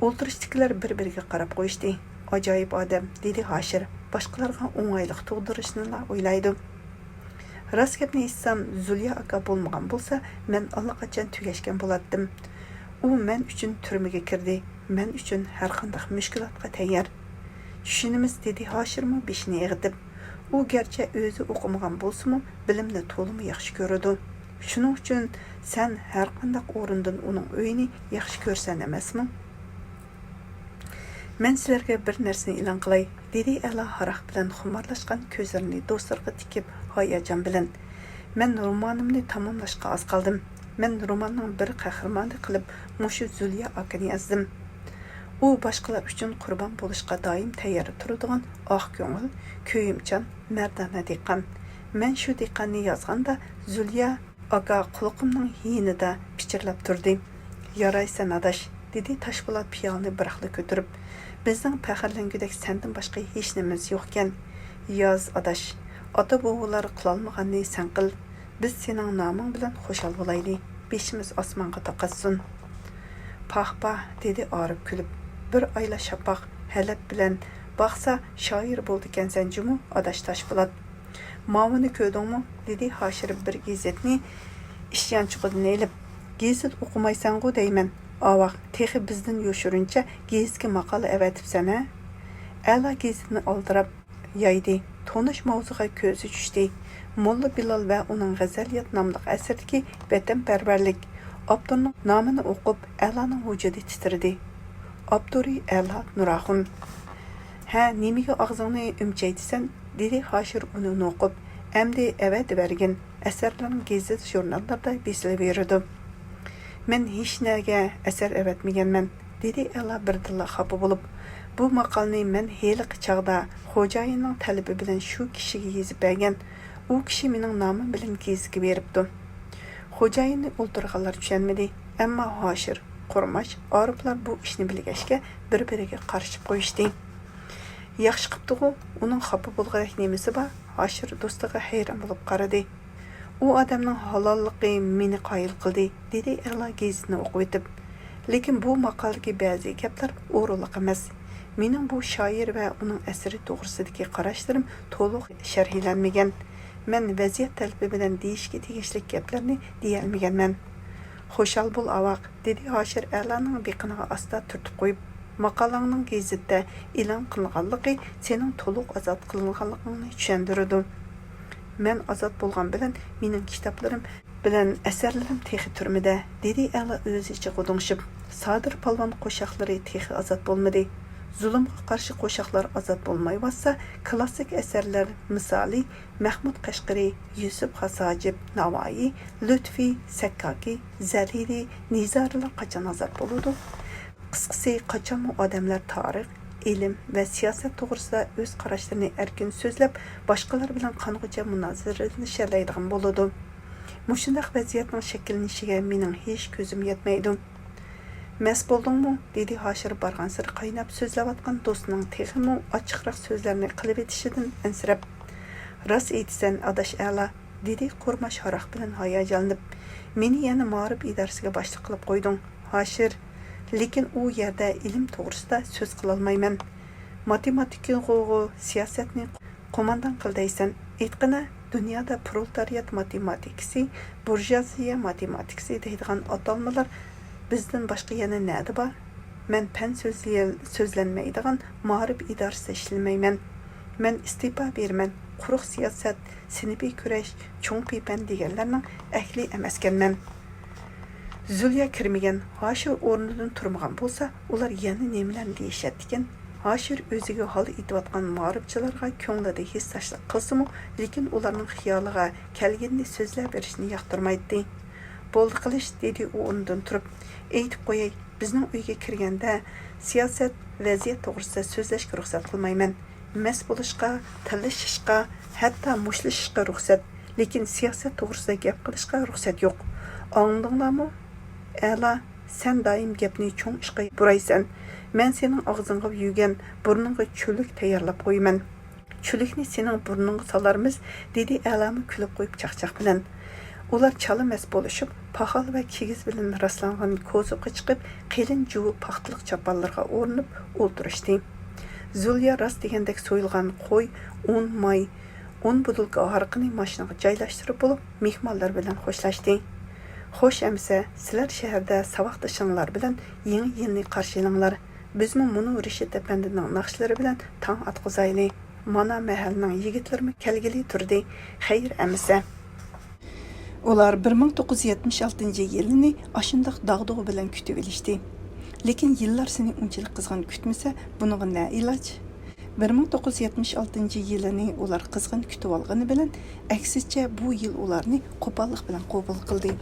ئولتۇرۇشتىكىلەر بىر-بىرىگە قاراپ قويۇشتى. ئاجايىپ ئادەم، دېدى ھاشىر، باشقىلارغا ئوڭايلىق تۇغدۇرۇشنىلا ئويلايدۇ. راست گەپنى ئېيتسام، زۇليا ئاكا بولمىغان بولسا، مەن ئاللىقاچان تۈگەشكەن بولاتتىم. ئۇ مەن ئۈچۈن تۈرمىگە كىردى، مەن ئۈچۈن ھەرقانداق مۈشكۈلاتقا تەييار. چۈشىنىمىز، دېدى ھاشىرمۇ بېشىنى ئېغىتىپ. ئۇ گەرچە ئۆزى ئوقۇمىغان بولسىمۇ، بىلىمنى تولىمۇ ياخشى كۆرىدۇ. شۇنىڭ ئۈچۈن سەن ھەرقانداق ئورۇندىن ئۇنىڭ ئۆيىنى ياخشى كۆرىسەن ئەمەسمۇ؟ مەن سىلەرگە بىر نەرسىنى ئېلان قىلاي، دېدى ئەلا ھاراق بىلەن خۇمارلاشقان كۆزلىرىنى دوستلىرىغا تىكىپ ھاياجان بىلەن. مەن رومانىمنى تاماملاشقا ئاز قالدىم. مەن روماننىڭ بىر قەھرىمانى قىلىپ مۇشۇ زۇليا ئاكىنى يازدىم. ئۇ باشقىلار ئۈچۈن قۇربان بولۇشقا دائىم تەييار تۇرىدىغان ئاق كۆڭۈل، كۆيۈمچان، مەردانە دېھقان. مەن شۇ دېھقاننى يازغاندا زۇليا ئاكا قۇلىقىمنىڭ يېنىدا پىچىرلاپ تۇردى. يارايسەن ئاداش، دېدى تاشپولات پىيالىنى بىراقلا كۆتۈرۈپ. بىزنىڭ پەخىرلەنگۈدەك سەندىن باشقا ھېچنېمىمىز يوقكەن. ياز ئاداش، ئاتا-بوۋىلار قىلالمىغاننى سەن قىل. بىز سېنىڭ نامىڭ بىلەن خۇشال بولايلى. بېشىمىز ئاسمانغا تاقاتسۇن. پاھ پاھ، دېدى ئارىپ كۈلۈپ. بىر ئايلا شاپاق، ھەلەپ بىلەن باقسا شائىر بولىدىكەنسەن جۇمۇ، ئاداش تاشپولات. ماۋۇنى كۆردۈڭمۇ؟ دېدى ھاشىر بىر گېزىتنى ئىش يانچۇقىدىن ئېلىپ. گېزىت ئوقۇمايسەنغۇ دەيمەن. ئاۋاق، تېخى بىزدىن يوشۇرۇنچە گېزىتكە ماقالە ئەۋەتىپسەن ھە؟ ئەلا گېزىتنى ئالدىراپ يايدى. تونۇش ماۋزۇغا كۆزى چۈشتى. موللا بىلال ۋە ئۇنىڭ غەزەلىيات ناملىق ئەسىرىدىكى ۋەتەنپەرۋەرلىك. ئاپتورنىڭ نامىنى ئوقۇپ ئەلانىڭ ۋۇجۇدى تىترىدى. ئاپتورى ئەلا نۇراخۇن. ھە، نېمىگە ئاغزىڭنى ئۈمچەيتىسەن؟ دېدى ھاشىر ئۇنى نوقۇپ. ئەمدى ئەۋەتىۋەرگىن، ئەسەرلىرىڭ گېزىت-ژۇرناللاردا بېسىلىۋېرىدۇ. مەن ھېچنەگە ئەسەر ئەۋەتمىگەنمەن، دېدى ئەلا بىردىنلا خاپا بولۇپ. بۇ ماقالىنى مەن ھېلىقى چاغدا خوجايىننىڭ تەلىپى بىلەن شۇ كىشىگە يېزىپ بەرگەن. ئۇ كىشى مېنىڭ نامىم بىلەن گېزىتكە بېرىپتۇ. خوجايىننى ئولتۇرغانلار چۈشەنمىدى، ئەمما ھاشىر، قۇرماش، ئارىپلار بۇ ئىشنى بىلگەچكە بىر-بىرىگە قارىشىپ قويۇشتى. ياخشى قىپتىغۇ، ئۇنىڭ خاپا بولغۇدەك نېمىسى بار؟ ھاشىر دوستىغا ھەيران بولۇپ قارىدى. ئۇ ئادەمنىڭ ھالاللىقى مېنى قايىل قىلدى، دېدى ئەلا گېزىتنى ئوقۇۋېتىپ. لېكىن بۇ ماقالىدىكى بەزى گەپلەر ئورۇنلۇق ئەمەس. مېنىڭ بۇ شائىر ۋە ئۇنىڭ ئەسىرى توغرىسىدىكى قاراشلىرىم تولۇق شەرھلەنمىگەن. مەن ۋەزىيەت تەلىپى بىلەن دېيىشكە تېگىشلىك گەپلەرنى دېيەلمىگەنمەن. خۇشال بول، ئاۋاق، دېدى ھاشىر ئەلانىڭ بېقىنىغا ئاستا تۈرتۈپ قويۇپ. ماقالەڭنىڭ گېزىتتە ئېلان قىلىنغانلىقى سېنىڭ تولۇق ئازاد قىلىنغانلىقىڭنى چۈشەندۈرىدۇ. مەن ئازاد بولغان بىلەن مېنىڭ كىتابلىرىم بىلەن ئەسەرلىرىم تېخى تۈرمىدە، دېدى ئەلا ئۆزىچە غۇدۇڭشىپ. سادىر پالۋان قوشاقلىرى تېخى ئازاد بولمىدى. زۇلۇمغا قارشى قوشاقلار ئازاد بولمايۋاتسا، كلاسسىك ئەسەرلەر مىسالى مەھمۇد قەشقىرى، يۈسۈپ خاس ھاجىپ، ناۋايى، لۇتپى، سەككاكى، زەرىرى، نىزارىلار قاچان ئازاد بولىدۇ؟ قىسقىسى، قاچانمۇ ئادەملەر تارىخ، ئىلىم ۋە سىياسەت توغرىسىدا ئۆز قاراشلىرىنى ئەركىن سۆزلەپ، باشقىلار بىلەن قانغۇچە مۇنازىرىلىشەلەيدىغان بولىدۇ. مۇشۇنداق ۋەزىيەتنىڭ شەكىللىنىشىگە مېنىڭ ھېچ كۆزۈم يەتمەيدۇ. مەست بولدۇڭمۇ؟ دېدى ھاشىر بارغانسېرى قايناپ سۆزلەۋاتقان دوستىنىڭ تېخىمۇ ئاچچىقراق سۆزلەرنى قىلىۋېتىشىدىن ئەنسىرەپ. راست ئېيتىسەن، ئاداش ئەلا، دېدى قورماش ھاراق بىلەن ھاياجانلىنىپ. مېنى يەنە مائارىپ ئىدارىسىگە باشلىق قىلىپ قويدۇڭ، ھاشىر. لېكىن ئۇ يەردە ئىلىم توغرىسىدا سۆز قىلالمايمەن. ماتېماتىكىغۇ سىياسەتنى قوماندان قىل دەيسەن. ئېيتقىنە، دۇنيادا پرولېتارىيات ماتېماتىكىسى، بۇرژۇئازىيە ماتېماتىكىسى دەيدىغان ئاتالمىلار بىزدىن باشقا يەنە نەدە بار؟ مەن پەن سۆزلىيەل-، سۆزلەنمەيدىغان مائارىپ ئىدارىسىدە ئىشلىمەيمەن. مەن ئىستېپا بېرىمەن، قۇرۇق سىياسەت، سىنىپىي كۈرەش، چوڭ پىپەن دېگەنلەرنىڭ ئەھلى ئەمەسكەنمەن. زۇليا كىرمىگەن. ھاشىر ئورنىدىن تۇرمىغان بولسا، ئۇلار يەنە نېمىلەرنى دېيىشەتتىكىن؟ ھاشىر ئۆزىگە ھال ئېيتىۋاتقان مائارىپچىلارغا كۆڭلىدە ھېسداشلىق قىلسىمۇ، لېكىن ئۇلارنىڭ خىيالىغا كەلگىنىنى سۆزلەۋېرىشنى ياقتۇرمايتتى. بولدى قىلىش، دېدى ئۇ ئورنىدىن تۇرۇپ. ئېيتىپ قوياي، بىزنىڭ ئۆيگە كىرگەندە سىياسەت، ۋەزىيەت توغرىسىدا سۆزلەشكە رۇخسەت قىلمايمەن. مەست بولۇشقا، تىللىشىشقا، ھەتتا مۇشتلىشىشقا رۇخسەت، لېكىن سىياسەت توغرىسىدا گەپ قىلىشقا رۇخسەت يوق. ئاڭلىدىڭلارمۇ؟ ئەلا، سەن دائىم گەپنى چوڭ ئىشقا بۇرايسەن. مەن سېنىڭ ئاغزىڭغا يۈگەن، بۇرنۇڭغا چۆلۈك تەييارلاپ قويىمەن. چۆلۈكنى سېنىڭ بۇرنۇڭغا سالارمىز، دېدى ئەلامۇ كۈلۈپ قويۇپ چاقچاق بىلەن. ئۇلار چالا مەست بولۇشۇپ، پاخال ۋە كىگىز بىلەن راسلانغان كوزۇپقا چىقىپ، قېلىن جۇۋا پاختىلىق چاپانلىرىغا ئورىنىپ ئولتۇرۇشتى. زۇليا راست دېگەندەك سويۇلغان قوي، ئۇن، ماي، ئون بوتۇلكا ھارىقىنى ماشىنىغا جايلاشتۇرۇپ بولۇپ، مېھمانلار بىلەن خوشلاشتى. خوش ئەمىسە، سىلەر شەھەردە ساۋاقدىشىڭلار بىلەن يېڭى يىلنى قارشى ئېلىڭلار. بىزمۇ مۇنۇ رىشىت ئەپەندىنىڭ ناخشىلىرى بىلەن تاڭ ئاتقۇزايلى. مانا مەھەللىنىڭ يىگىتلىرىمۇ كەلگىلى تۇردى. خەير ئەمىسە. ئۇلار بىر مىڭ توققۇز يۈز يەتمىش ئالتىنچى يىلىنى ئاشۇنداق داغدۇغا بىلەن كۈتۈۋېلىشتى. لېكىن يىللار سېنى ئۇنچىلىك قىزغىن كۈتمىسە، بۇنىڭغا نە ئىلاج؟ بىر مىڭ توققۇز يۈز يەتمىش ئالتىنچى يىلىنى ئۇلار قىزغىن كۈتۈۋالغىنى بىلەن، ئەكسىچە، بۇ يىل ئۇلارنى قوپاللىق بىلەن قوبۇل قىلدى.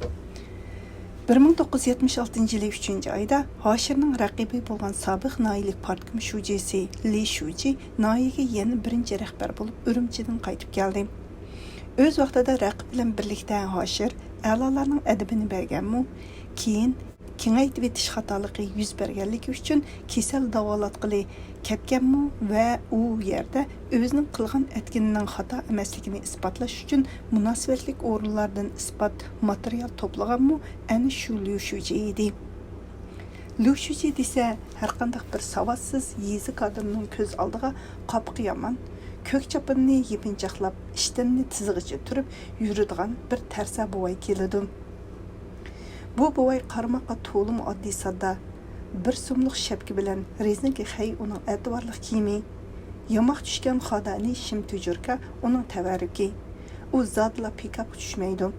بىر مىڭ توققۇز يۈز يەتمىش ئالتىنچى يىلى ئۈچىنچى ئايدا ھاشىرنىڭ رەقىبى بولغان سابىق ناھىيىلىك پارتكوم شۇجىسى لى شۇجى ناھىيەگە يەنە بىرىنچى رەھبەر بولۇپ ئۈرۈمچىدىن قايتىپ كەلدى. ئۆز ۋاقتىدا رەقىب بىلەن بىرلىكتە ھاشىر ئەلالارنىڭ ئەدىپىنى بەرگەنمۇ؟ كېيىن كېڭەيتىۋېتىش خاتالىقى يۈز بەرگەنلىكى ئۈچۈن كېسەل داۋالاتقىلى كەتكەنمۇ ۋە ئۇ يەردە ئۆزىنىڭ قىلغان ئەتكىنىنىڭ خاتا ئەمەسلىكىنى ئىسپاتلاش ئۈچۈن مۇناسىۋەتلىك ئورۇنلاردىن ئىسپات ماتېرىيال توپلىغانمۇ ئەنە شۇ ليۇ شۇجى ئىدى. ليۇ شۇجى دېسە، ھەرقانداق بىر ساۋاتسىز يېزا كادىرىنىڭ كۆز ئالدىغا قاپىقى يامان، كۆك چاپىنىنى يېپىنچاقلاپ، ئىشتىنىنى تىزىغىچە تۈرۈپ يۈرىدىغان بىر تەرسا بوۋاي كېلىدۇ. بۇ بوۋاي قارىماققا تولىمۇ ئاددىي ساددا، بىر سوملۇق شەپكە بىلەن رېزىنكە خەي ئۇنىڭ ئەتىۋارلىق كىيىمى. ياماق چۈشكەن خادانى شىم تۈجۈركا ئۇنىڭ تەۋەررۈكى. ئۇ زادىلا پىكاپقا چۈشمەيدۇ.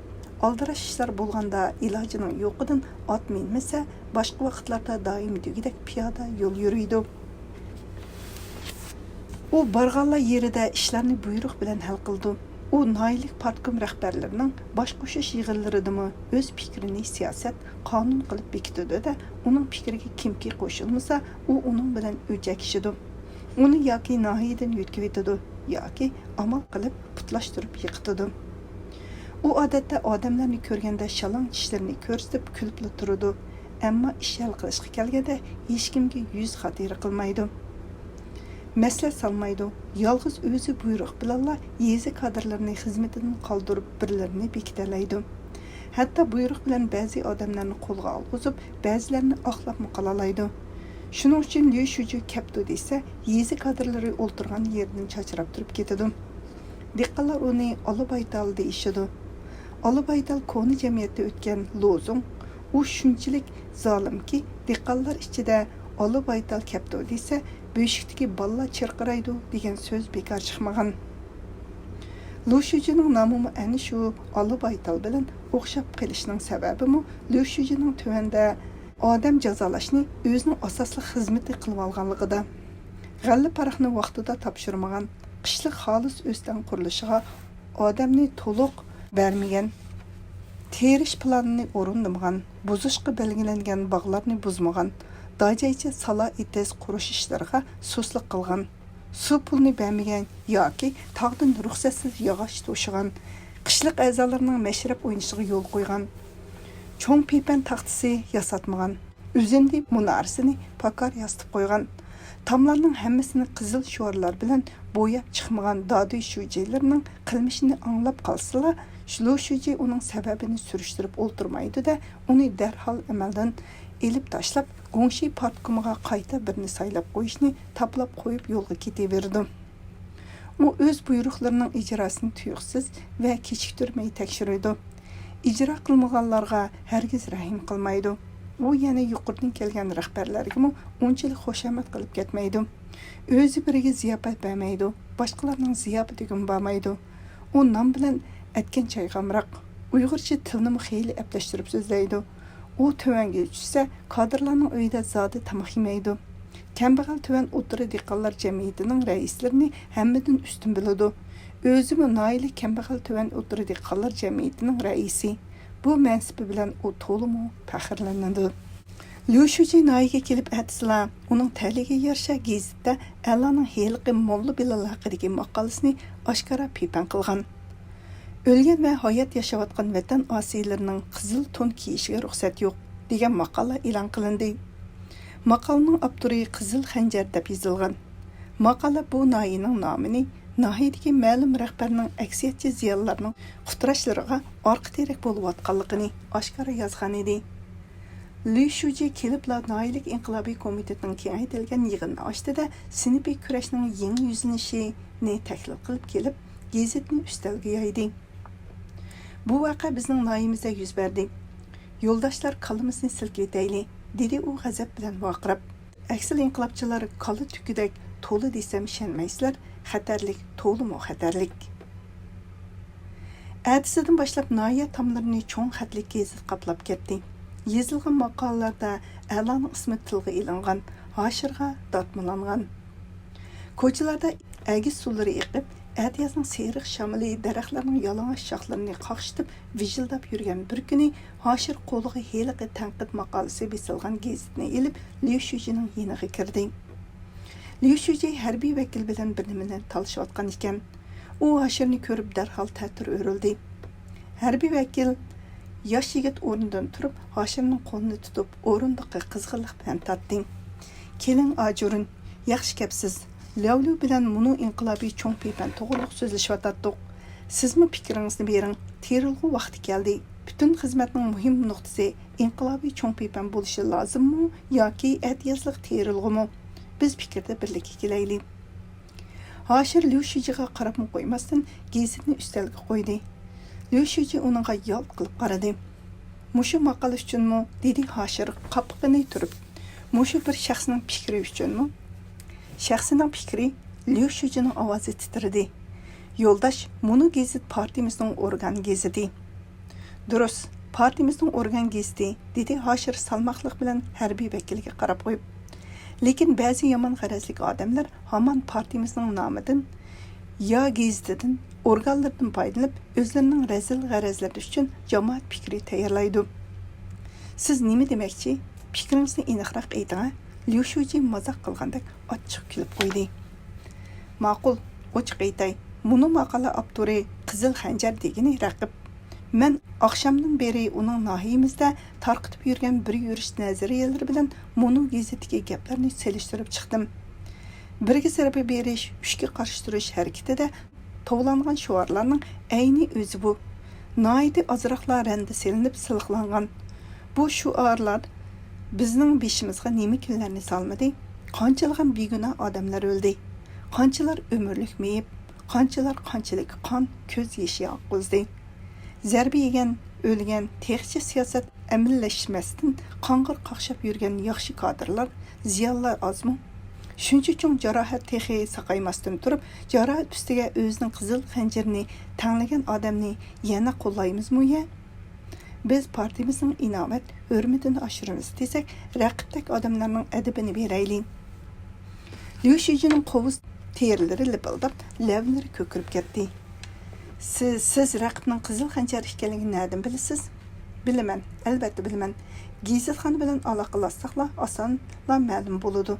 ئالدىراش ئىشلار بولغاندا ئىلاجىنىڭ يوقىدىن ئات مىنمىسە، باشقا ۋاقىتلاردا دائىم دېگۈدەك پىيادە يول يۈرۈيدۇ. ئۇ بارغانلا يېرىدە ئىشلارنى بۇيرۇق بىلەن ھەل قىلىدۇ. ئۇ ناھىيەلىك پارتكوم رەھبەرلىرىنىڭ باش قوشۇش يىغىنلىرىدىمۇ ئۆز پىكرىنى سىياسەت، قانۇن قىلىپ بېكىتىدۇ-دە، ئۇنىڭ پىكرىگە كىمكى قوشۇلمىسا، ئۇ ئۇنىڭ بىلەن ئۆچەكلىشىدۇ. ئۇنى ياكى ناھىيەدىن يۆتكىۋېتىدۇ، ياكى ئامال قىلىپ پۇتلاشتۇرۇپ يىقىتىدۇ. ئۇ ئادەتتە ئادەملەرنى كۆرگەندە شالاڭ چىشلىرىنى كۆرسىتىپ كۈلۈپلا تۇرىدۇ، ئەمما ئىش ھەل قىلىشقا كەلگەندە ھېچكىمگە يۈز خاتىرە قىلمايدۇ. مەسلىھەت سالمايدۇ. يالغۇز ئۆزى بۇيرۇق بىلەنلا يېزا كادىرلىرىنى خىزمىتىدىن قالدۇرۇپ، بىرلىرىنى بېكىتەلەيدۇ. ھەتتا بۇيرۇق بىلەن بەزى ئادەملەرنى قولغا ئالغۇزۇپ، بەزىلەرنى ئاقلاپمۇ قالالايدۇ. شۇنىڭ ئۈچۈن ليۇ شۇجى كەپتۇ دېسە، يېزا كادىرلىرى ئولتۇرغان يېرىدىن چاچراپ تۇرۇپ كېتىدۇ. دېھقانلار ئۇنى ئالا بايتال دېيىشىدۇ. ئالا بايتال كونا جەمئىيەتتە ئۆتكەن لوزۇڭ. ئۇ شۇنچىلىك زالىمكى، دېھقانلار ئىچىدە ئالا بايتال كەپتۇ دېسە، بۆشۈكتىكى بالىلار چىرقىرايدۇ دېگەن سۆز بىكار چىقمىغان. ليۇ شۇجىنىڭ نامىمۇ ئەنە شۇ ئالا بايتال بىلەن ئوخشاپ قېلىشىنىڭ سەۋەبىمۇ ليۇ شۇجىنىڭ تۆۋەندە ئادەم جازالاشنى ئۆزىنىڭ ئاساسلىق خىزمىتى قىلىۋالغانلىقىدا. غەللە پاراقنى ۋاقتىدا تاپشۇرمىغان، قىشلىق خالىس ئۆستەڭ قۇرۇلۇشىغا ئادەمنى تولۇق بەرمىگەن، تېرىش پىلانىنى ئورۇندىمىغان، بۇزۇشقا بەلگىلەنگەن باغلارنى بۇزمىغان، داجايچە سالا ئېتىز قۇرۇش ئىشلىرىغا سۇسلۇق قىلغان، سۇ پۇلىنى بەرمىگەن ياكى تاغدىن رۇخسەتسىز ياغاچ توشۇغان، قىشلىق ئەزالارنىڭ مەشرەپ ئوينىشىغا يول قويغان، چوڭ پىپەن تاختىسى ياساتمىغان، ئۈزۈندى مۇنارىسىنى پاكار ياسىتىپ قويغان، تاملارنىڭ ھەممىسىنى قىزىل شوئارلار بىلەن بوياپ چىقمىغان دادۈي شۇجىلىرىنىڭ قىلمىشىنى ئاڭلاپ قالسىلا، ليۇ شۇجى ئۇنىڭ سەۋەبىنى سۈرۈشتۈرۈپ ئولتۇرمايدۇ-دە، ئۇنى دەرھال ئەمەلدىن ئېلىپ تاشلاپ، گۇڭشى پارتكومىغا قايتا بىرنى سايلاپ قويۇشنى تاپىلاپ قويۇپ يولغا كېتىۋېرىدۇ. ئۇ ئۆز بۇيرۇقلىرىنىڭ ئىجراسىنى تۇيۇقسىز ۋە كېچىكتۈرمەي تەكشۈرىدۇ. ئىجرا قىلمىغانلارغا ھەرگىز رەھىم قىلمايدۇ. ئۇ يەنە يۇقىرىدىن كەلگەن رەھبەرلەرگىمۇ ئۇنچىلىك خۇشامەت قىلىپ كەتمەيدۇ. ئۆزى بىرىگە زىياپەت بەرمەيدۇ، باشقىلارنىڭ زىياپىتىگىمۇ بارمايدۇ. ئۇ نان بىلەن ئەتكەن چايغا ئامراق. ئۇيغۇرچە تىلنىمۇ خېلى ئەپلەشتۈرۈپ سۆزلەيدۇ. ئۇ تۆۋەنگە چۈشسە، كادىرلارنىڭ ئۆيىدە زادى تاماق يېمەيدۇ. كەمبەغەل تۆۋەن ئوتتۇرا دېھقانلار جەمئىيىتىنىڭ رەئىسلىرىنى ھەممىدىن ئۈستۈن بىلىدۇ. ئۆزىمۇ ناھىيەلىك كەمبەغەل تۆۋەن ئوتتۇرا دېھقانلار جەمئىيىتىنىڭ رەئىسى. بۇ مەنسىپى بىلەن ئۇ تولىمۇ پەخىرلىنىدۇ. ليۇ شۇجى ناھىيەگە كېلىپ ئەتىسىلا، ئۇنىڭ تەلىيىگە يارىشا گېزىتتە ئەلانىڭ ھېلىقى موللا بىلال ھەققىدىكى ماقالىسىنى ئاشكارا پىپەن قىلغان. ئۆلگەن ۋە ھايات ياشاۋاتقان ۋەتەن ئاسىيلىرىنىڭ قىزىل تون كىيىشىگە رۇخسەت يوق، دېگەن ماقالە ئېلان قىلىندى. ماقالىنىڭ ئاپتورى قىزىل خەنجەر دەپ يېزىلغان. ماقالە بۇ ناھىيەنىڭ نامىنى ناھىيەدىكى مەلۇم رەھبەرنىڭ ئەكسىيەتچى زىيالىيلارنىڭ قۇتراشلىرىغا ئارقا تىرەك بولۇۋاتقانلىقىنى ئاشكارا يازغانىدى. ليۇ شۇجى كېلىپلا ناھىيەلىك ئىنقىلابىي كومىتېتنىڭ كېڭەيتىلگەن يىغىنىنى ئاچتى-دە، سىنىپىي كۈرەشنىڭ يېڭى يۈزلىنىشىنى تەھلىل قىلىپ كېلىپ، گېزىتنى ئۈستەلگە يايدى. بۇ ۋەقە بىزنىڭ ناھىيەمىزدە يۈز بەردى. يولداشلار، كاللىمىزنى سىلكىۋېتەيلى، دېدى ئۇ غەزەپ بىلەن ۋارقىراپ. ئەكسىل ئىنقىلابچىلار كالا تۈكىدەك تولا دېسەم ئىشەنمەيسىلەر، خەتەرلىك، تولىمۇ خەتەرلىك. ئەتىسىدىن باشلاپ ناھىيە تاملىرىنى چوڭ خەتلىك گېزىت قاپلاپ كەتتى. يېزىلغان ماقالىلەردە ئەلانىڭ ئىسمى تىلغا ئېلىنغان، ھاشىرغا داتمىلانغان. كوچىلاردا ئەگىز سۇلىرى ئېقىپ، ئەتىيازنىڭ سېرىق شامىلى دەرەخلەرنىڭ يالىڭاچ شاخلىرىنى قاقشىتىپ ۋىژىلداپ يۈرگەن بىر كۈنى، ھاشىر قولىغا ھېلىقى تەنقىد ماقالىسى بېسىلغان گېزىتنى ئېلىپ، ليۇ شۇجىنىڭ يېنىغا كىردى. ليۇ شۇجى ھەربىي ۋەكىل بىلەن بىر نېمىنى تالىشىۋاتقان ئىكەن. ئۇ ھاشىرنى كۆرۈپ، دەرھال تەتۈر ئۆرۈلدى. ھەربىي ۋەكىل، ياش يىگىت ئورنىدىن تۇرۇپ، ھاشىرنىڭ قولىنى تۇتۇپ، ئورۇندۇققا قىزغىنلىق بىلەن تارتتى. كېلىڭ، ئاجۇرۇن، ياخشى كەپسىز. لياۋليۇ بىلەن مۇنۇ ئىنقىلابىي چوڭ پىپەن توغرىلىق سۆزلىشىۋاتاتتۇق. سىزمۇ پىكرىڭىزنى بېرىڭ. تېرىلغۇ ۋاقتى كەلدى. پۈتۈن خىزمەتنىڭ مۇھىم نۇقتىسى ئىنقىلابىي چوڭ پىپەن بولۇشى لازىممۇ ياكى ئەتىيازلىق تېرىلغۇمۇ؟ بىز پىكىردە بىرلىككە كېلەيلى. ھاشىر ليۇ شۇجىغا قاراپمۇ قويماستىن، گېزىتنى ئۈستەلگە قويدى. ليۇ شۇجى ئۇنىڭغا يالت قىلىپ قارىدى. مۇشۇ ماقالە ئۈچۈنمۇ؟ دېدى ھاشىر قاپىقىنى تۈرۈپ. مۇشۇ بىر شەخسنىڭ پىكرى ئۈچۈنمۇ؟ شەخسنىڭ پىكرى. ليۇ شۇجىنىڭ ئاۋازى تىترىدى. يولداش، مۇنۇ گېزىت پارتىيىمىزنىڭ ئورگان گېزىتى. دۇرۇس، پارتىيىمىزنىڭ ئورگان گېزىتى، دېدى ھاشىر سالماقلىق بىلەن ھەربىي ۋەكىلگە قاراپ قويۇپ. لېكىن بەزى يامان غەرەزلىك ئادەملەر ھامان پارتىيىمىزنىڭ نامىدىن يا گېزىتىدىن، ئورگانلىرىدىن پايدىلىنىپ، ئۆزلىرىنىڭ رەزىل غەرەزلىرى ئۈچۈن جامائەت پىكرى تەييارلايدۇ. سىز نېمە دېمەكچى؟ پىكرىڭىزنى ئېنىقراق ئېيتىڭ ھە؟ ليۇ شۇجى مازاق قىلغاندەك ئاچچىق كۈلۈپ قويدى. ماقۇل، ئوچۇق ئېيتاي، مۇنۇ ماقالە ئاپتورى قىزىل خەنجەر دېگىنى رەقىب. مەن ئاخشامدىن بېرى ئۇنىڭ ناھىيىمىزدە تارقىتىپ يۈرگەن بىر يۈرۈش نەزەرىيەلىرى بىلەن مۇنۇ گېزىتتىكى گەپلەرنى سېلىشتۇرۇپ چىقتىم. بىرگە زەربە بېرىش، ئۈچكە قارشى تۇرۇش ھەرىكىتىدە توۋلانغان شوئارلارنىڭ ئەينى ئۆزى بۇ. ناھايىتى ئازراقلا رەندە سېلىنىپ سىلىقلانغان بۇ شوئارلار بىزنىڭ بېشىمىزغا نېمە كۈنلەرنى سالمىدى؟ قانچىلىغان بىگۇناھ ئادەملەر ئۆلدى؟ قانچىلار ئۆمۈرلۈك مېيىپ؟ قانچىلار قانچىلىك قان، كۆز يېشى ئاققۇزدى؟ زەربە يېگەن، ئۆلگەن، تېخىچە سىياسەت ئەمەلىيلەشمەستىن قاڭغىر قاقشاپ يۈرگەن ياخشى كادىرلار، زىيالىيلار ئازمۇ؟ شۇنچە چوڭ جاراھەت تېخى ساقايماستىن تۇرۇپ، جاراھەت ئۈستىگە ئۆزىنىڭ قىزىل خەنجىرىنى تەڭلىگەن ئادەمنى يەنە قوللايمىزمۇ يە؟ بىز پارتىيىمىزنىڭ ئىناۋەت، ھۆرمىتىنى ئاشۇرىمىز دېسەك، رەقىبتەك ئادەملەرنىڭ ئەدىپىنى بېرەيلى. ليۇ شۇجىنىڭ قوۋۇز تېرىلىرى لىپىلداپ، لەۋلىرى كۆكىرىپ كەتتى. سىز، سىز رەقىبنىڭ قىزىل خەنجەر ئىكەنلىكىنى نەدىن بىلىسىز؟ بىلىمەن، ئەلۋەتتە بىلىمەن. گېزىتخانا بىلەن ئالاقىلاشساقلا ئاسانلا مەلۇم بولىدۇ.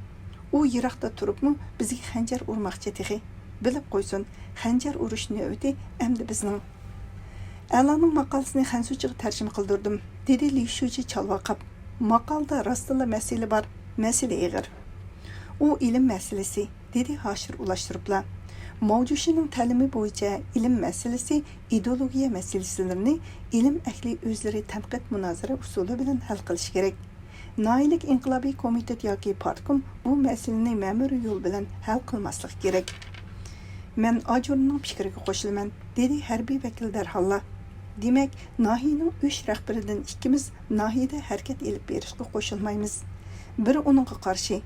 ئۇ يىراقتا تۇرۇپمۇ بىزگە خەنجەر ئۇرماقچى تېخى. بىلىپ قويسۇن، خەنجەر ئۇرۇش نۆۋىتى ئەمدى بىزنىڭ. ئەلانىڭ ماقالىسىنى خەنزۇچىغا تەرجىمە قىلدۇردۇم، دېدى ليۇ شۇجى چالۋاقاپ. ماقالىدا راستتىنلا مەسىلە بار، مەسىلە ئېغىر. ئۇ ئىلىم مەسىلىسى، دېدى ھاشىر ئۇلاشتۇرۇپلا. ماۋجۇشىنىڭ تەلىمى بويىچە ئىلىم مەسىلىسى، ئىدېئولوگىيە مەسىلىسىلىرىنى ئىلىم ئەھلى ئۆزلىرى تەنقىد مۇنازىرە ئۇسۇلى بىلەن ھەل قىلىشى كېرەك. ناھىيەلىك ئىنقىلابىي كومىتېت ياكى پارتكوم بۇ مەسىلىنى مەمۇرىي يول بىلەن ھەل قىلماسلىقى كېرەك. مەن ئاجۇرنىڭ پىكرىگە قوشۇلىمەن، دېدى ھەربىي ۋەكىل دەرھاللا. دېمەك، ناھىيەنىڭ ئۈچ رەھبىرىدىن ئىككىمىز ناھىيەدە ھەرىكەت ئېلىپ بېرىشقا قوشۇلمايمىز. بىرى ئۇنىڭغا قارشى.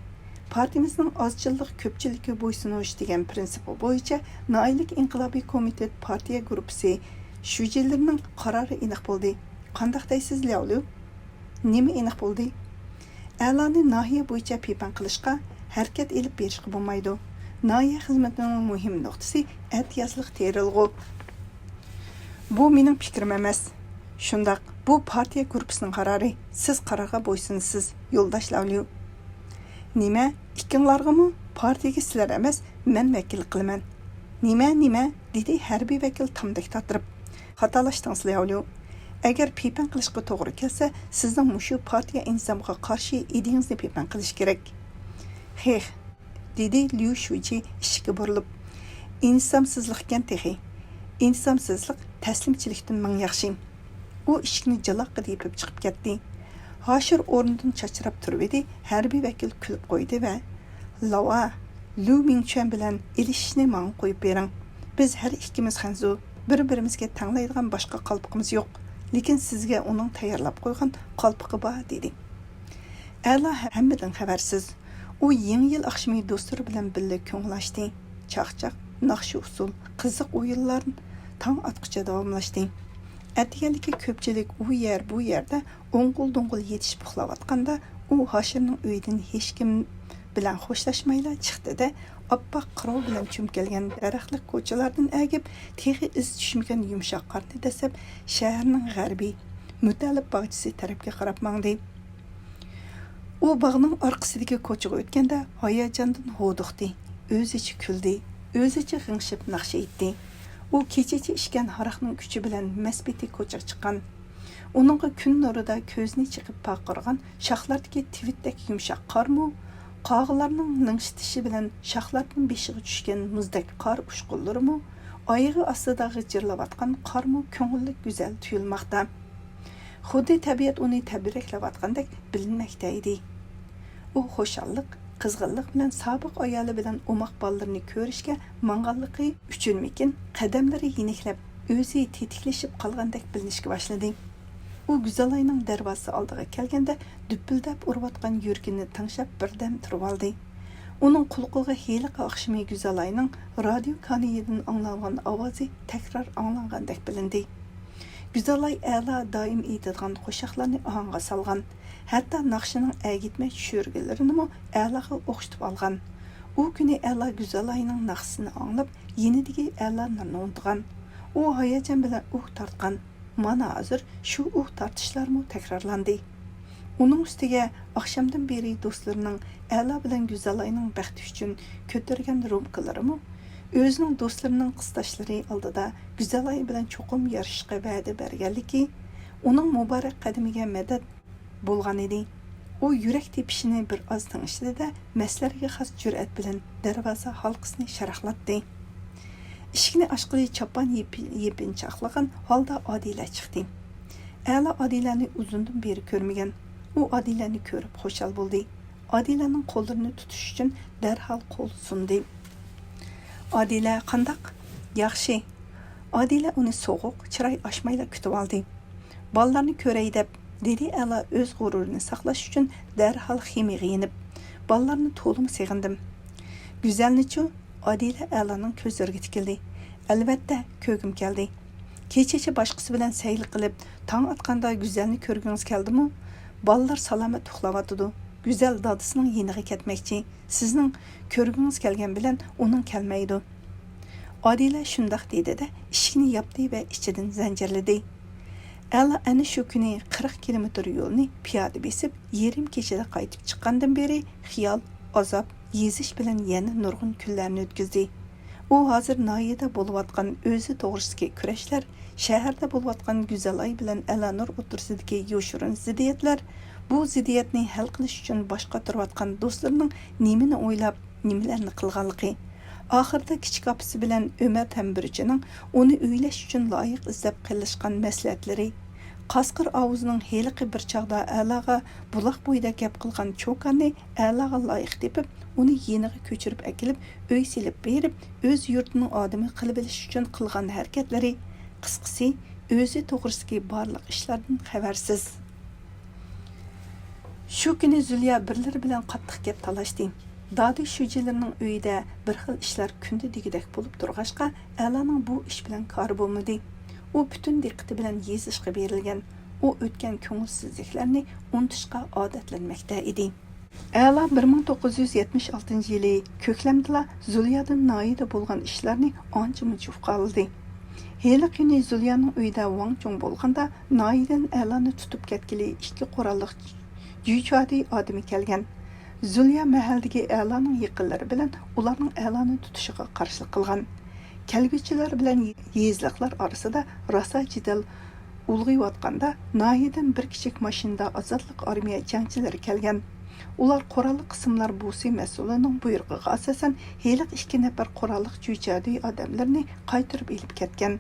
پارتىيىمىزنىڭ ئازچىللىق كۆپچىلىككە بويسۇنۇش دېگەن پىرىنسىپى بويىچە ناھىيەلىك ئىنقىلابىي كومىتېت پارتىيە گۇرۇپپىسى شۇجىلىرىنىڭ قارارى ئېنىق بولدى. قانداق دەيسىز، لياۋليۇ؟ نېمە ئېنىق بولدى؟ ئەلانى ناھىيە بويىچە پىپەڭ قىلىشقا، ھەرىكەت ئېلىپ بېرىشقا بولمايدۇ. ناھىيە خىزمىتىنىڭ مۇھىم نۇقتىسى ئەتىيازلىق تېرىلغۇ. بۇ مېنىڭ پىكرىم ئەمەس. شۇنداق، بۇ پارتىيە گۇرۇپپىسىنىڭ قارارى. سىز قارارغا بويسۇنىسىز، يولداش لياۋليۇ. نېمە؟ ئىككىڭلارغىمۇ؟ پارتىيەگە سىلەر ئەمەس، مەن ۋەكىللىك قىلىمەن. نېمە، نېمە؟ دېدى ھەربىي ۋەكىل تامدەك تاتىرىپ. خاتالاشتىڭىز، لياۋليۇ. ئەگەر پىپەڭ قىلىشقا توغرا كەلسە، سىزنىڭ مۇشۇ پارتىيە ئىنتىزامغا قارشى ئىدىيىڭىزنى پىپەڭ قىلىش كېرەك. خېخ، دېدى ليۇ شۇجى ئىشىككە بۇرۇلۇپ. ئىنتىزامسىزلىقكەن تېخى. ئىنتىزامسىزلىق تەسلىمچىلىكتىن مىڭ ياخشى. ئۇ ئىشىكنى جالاققىدە يېپىپ چىقىپ كەتتى. ھاشىر ئورنىدىن چاچراپ تۇرۇۋىدى، ھەربىي ۋەكىل كۈلۈپ قويدى ۋە، لاۋا، ليۇ مىڭچۈەن بىلەن ئېلىشىشنى ماڭا قويۇپ بېرىڭ. بىز ھەر ئىككىمىز خەنزۇ، بىر-بىرىمىزگە تەڭلەيدىغان باشقا قالپىقىمىز يوق. لېكىن سىزگە ئۇنىڭ تەييارلاپ قويغان قالپىقى بار، دېدى. ئەلا ھەممىدىن خەۋەرسىز. ئۇ يېڭى يىل ئاخشىمى دوستلىرى بىلەن بىللە كۆڭۈل ئاچتى. چاقچاق، ناخشا-ئۇسسۇل، قىزىق ئويۇنلار تاڭ ئاتقۇچە داۋاملاشتى. ئەتىگەنلىكى كۆپچىلىك ئۇ يەر، بۇ يەردە ئوڭغۇل-دوڭغۇل يېتىشىپ ئۇخلاۋاتقاندا، ئۇ ھاشىرنىڭ ئۆيىدىن ھېچكىم بىلەن خوشلاشمايلا چىقتى-دە، ئاپئاق قىرو بىلەن چۆمكەلگەن دەرەخلىك كوچىلاردىن ئەگىپ، تېخى ئىز چۈشمىگەن يۇمشاق قارنى دەسسەپ، شەھەرنىڭ غەربىي مۇتەللىپ باغچىسى تەرەپكە قاراپ ماڭدى. ئۇ باغنىڭ ئارقىسىدىكى كوچىغا ئۆتكەندە، ھاياجاندىن ھودۇقتى، ئۆزىچە كۈلدى، ئۆزىچە غىڭشىپ ناخشا ئېيتتى. ئۇ كېچىچە ئىچكەن ھاراقنىڭ كۈچى بىلەن مەس پېتى كوچىغا چىققان. ئۇنىڭغا كۈن نۇرىدا كۆزىنى چېقىپ پارقىرىغان شاخلاردىكى تىۋىتتەك يۇمشاق قارمۇ، قاغىلارنىڭ لىڭشىتىشى بىلەن شاخلاردىن بېشىغا چۈشكەن مۇزدەك قار ئۇچقۇنلىرىمۇ، ئايىغى ئاستىدا غىچىرلاۋاتقان قارمۇ كۆڭۈللۈك گۈزەل تۇيۇلماقتا. خۇددى تەبىئەت ئۇنى تەبرىكلەۋاتقاندەك بىلىنمەكتە ئىدى. ئۇ خۇشاللىق، قىزغىنلىق بىلەن سابىق ئايالى بىلەن ئوماق بالىلىرىنى كۆرۈشكە ماڭغانلىقى ئۈچۈنمىكىن، قەدەملىرى يېنىكلەپ، ئۆزى تېتىكلىشىپ قالغاندەك بىلىنىشكە باشلىدى. ئۇ گۈزەلاينىڭ دەرۋازىسى ئالدىغا كەلگەندە، دۈپۈلدەپ ئۇرۇۋاتقان يۈرىكىنى تىڭشاپ بىردەم تۇرۇۋالدى. ئۇنىڭ قۇلىقىغا ھېلىقى ئاخشىمى گۈزەلاينىڭ رادىيو كانىيىدىن ئاڭلانغان ئاۋازى تەكرار ئاڭلانغاندەك بىلىندى. گۈزەلاي ئەلا دائىم ئېيتىدىغان قوشاقلارنى ئاھاڭغا سالغان، ھەتتا ناخشىنىڭ ئەگىتمە چۈشۈرگىلىرىنىمۇ ئەلاغا ئوخشىتىپ ئالغان. ئۇ كۈنى ئەلا گۈزەلاينىڭ ناخشىسىنى ئاڭلاپ، يېنىدىكى ئەلانلارنى ئۇنتۇغان. ئۇ ھاياجان بىلەن ئۇھ تارتقان. مانا ھازىر شۇ ئۇھ تارتىشلارمۇ تەكرارلاندى. ئۇنىڭ ئۈستىگە ئاخشامدىن بېرى دوستلىرىنىڭ ئەلا بىلەن گۈزەلاينىڭ بەختى ئۈچۈن كۆتۈرگەن رومكىلىرىمۇ، ئۆزىنىڭ دوستلىرىنىڭ قىستاشلىرى ئالدىدا گۈزەلاي بىلەن چوقۇم يارىشىشقا ۋەدە بەرگەنلىكى، ئۇنىڭ مۇبارەك قەدىمىگە مەدەت بولغانىدى. ئۇ يۈرەك تېپىشىنى بىر ئاز تىڭشىدى-دە، مەسلەرگە خاس جۈرئەت بىلەن دەرۋازا ھالقىسىنى شاراقلاتتى. ئىشىكنى ئاچقىلى چاپان يېپى-، يېپىنچاقلىغان ھالدا ئادىلە چىقتى. ئەلا ئادىلەنى ئۇزۇندىن بېرى كۆرمىگەن. ئۇ ئادىلەنى كۆرۈپ خۇشال بولدى. ئادىلەنىڭ قوللىرىنى تۇتۇش ئۈچۈن دەرھال قول سۇندى. ئادىلە، قانداق؟ ياخشى. ئادىلە ئۇنى سوغۇق، چىراي ئاچمايلا كۈتۈۋالدى. بالىلارنى كۆرەي دەپ، دېدى ئەلا ئۆز غۇرۇرىنى ساقلاش ئۈچۈن دەرھال خېمىرغا يېنىپ. بالىلارنى تولىمۇ سېغىندىم. گۈزەلنىچۇ؟ ئادىلە ئەلانىڭ كۆزلىرىگە تىكىلدى. ئەلۋەتتە، كۆرگۈم كەلدى. كېچىچە باشقىسى بىلەن سەيلە قىلىپ، تاڭ ئاتقاندا گۈزەلنى كۆرگۈڭىز كەلدىمۇ؟ بالىلار سالامەت ئۇخلاۋاتىدۇ. گۈزەل دادىسىنىڭ يېنىغا كەتمەكچى. سىزنىڭ كۆرگۈڭىز كەلگەن بىلەن ئۇنىڭ كەلمەيدۇ. ئادىلە شۇنداق دېدى-دە، ئىشىكنى ياپتى ۋە ئىچىدىن زەنجىرلىدى. ئەلا ئەنە شۇ كۈنى قىرىق كىلومېتىر يولنى پىيادە بېسىپ، يېرىم كېچىدە قايتىپ چىققاندىن بېرى خىيال، ئازاب، يېزىش بىلەن يەنە نۇرغۇن كۈنلەرنى ئۆتكۈزدى. ئۇ ھازىر ناھىيەدە بولۇۋاتقان ئۆزى توغرىسىدىكى كۈرەشلەر، شەھەردە بولۇۋاتقان گۈزەلئاي بىلەن ئەلانۇر ئوتتۇرىسىدىكى يوشۇرۇن زىددىيەتلەر، بۇ زىددىيەتنى ھەل قىلىش ئۈچۈن باش قاتۇرۇۋاتقان دوستلىرىنىڭ نېمىنى ئويلاپ، نېمىلەرنى قىلغانلىقى، ئاخىرىدا كىچىك ئاپىسى بىلەن ئۆمەر تەمبۈرچىنىڭ ئۇنى ئۆيلەش ئۈچۈن لايىق ئىزدەپ قېلىشقان مەسلىھەتلىرى، قاسقۇر ئاۋۇزنىڭ ھېلىقى بىر چاغدا ئەلاغا بۇلاق بويىدا گەپ قىلغان چوكاننى ئەلاغا لايىق تېپىپ، ئۇنى يېنىغا كۆچۈرۈپ ئەكېلىپ، ئۆي سېلىپ بېرىپ، ئۆز يۇرتىنىڭ ئادىمى قىلىۋېلىش ئۈچۈن قىلغان ھەرىكەتلىرى، قىسقىسى، ئۆزى توغرىسىدىكى بارلىق ئىشلاردىن خەۋەرسىز. شۇ كۈنى زۇليا بىرلىرى بىلەن قاتتىق گەپ تالاشتى. دادى شۇجىلىرىنىڭ ئۆيىدە بىر خىل ئىشلار كۈندە دېگۈدەك بولۇپ تۇرغاچقا، ئەلانىڭ بۇ ئىش بىلەن كارى بولمىدى. ئۇ پۈتۈن دىققىتى بىلەن يېزىشقا بېرىلگەن. ئۇ ئۆتكەن كۆڭۈلسىزلىكلەرنى ئۇنتۇشقا ئادەتلەنمەكتە ئىدى. ئەلا بىر مىڭ توققۇز يۈز يەتمىش ئالتىنچى يىلى كۆكلەمدىلا زۇليادىن ناھىيەدە بولغان ئىشلارنى ئانچە-مۇنچە ئۇقالىدى. ھېلىقى كۈنى زۇليانىڭ ئۆيىدە ۋاڭ چۇڭ بولغاندا، ناھىيەدىن ئەلانى تۇتۇپ كەتكىلى ئىككى قوراللىق جۈيچادى ئادىمى كەلگەن. زۇليا مەھەلدىكى ئەلانىڭ يېقىنلىرى بىلەن ئۇلارنىڭ ئەلانى تۇتۇشىغا قارشىلىق قىلغان. كەلگۈچىلەر بىلەن يېزىلىقلار ئارىسىدا راسا جېدەل ئۇلغىيىۋاتقاندا، ناھىيەدىن بىر كىچىك ماشىنىدا ئازادلىق ئارمىيە جەڭچىلىرى كەلگەن. ئۇلار قوراللىق قىسىملار بوسى مەسئۇلىنىڭ بۇيرۇقىغا ئاساسەن، ھېلىقى ئىككى نەپەر قوراللىق جۈيچادى ئادەملىرىنى قايتۇرۇپ ئېلىپ كەتكەن.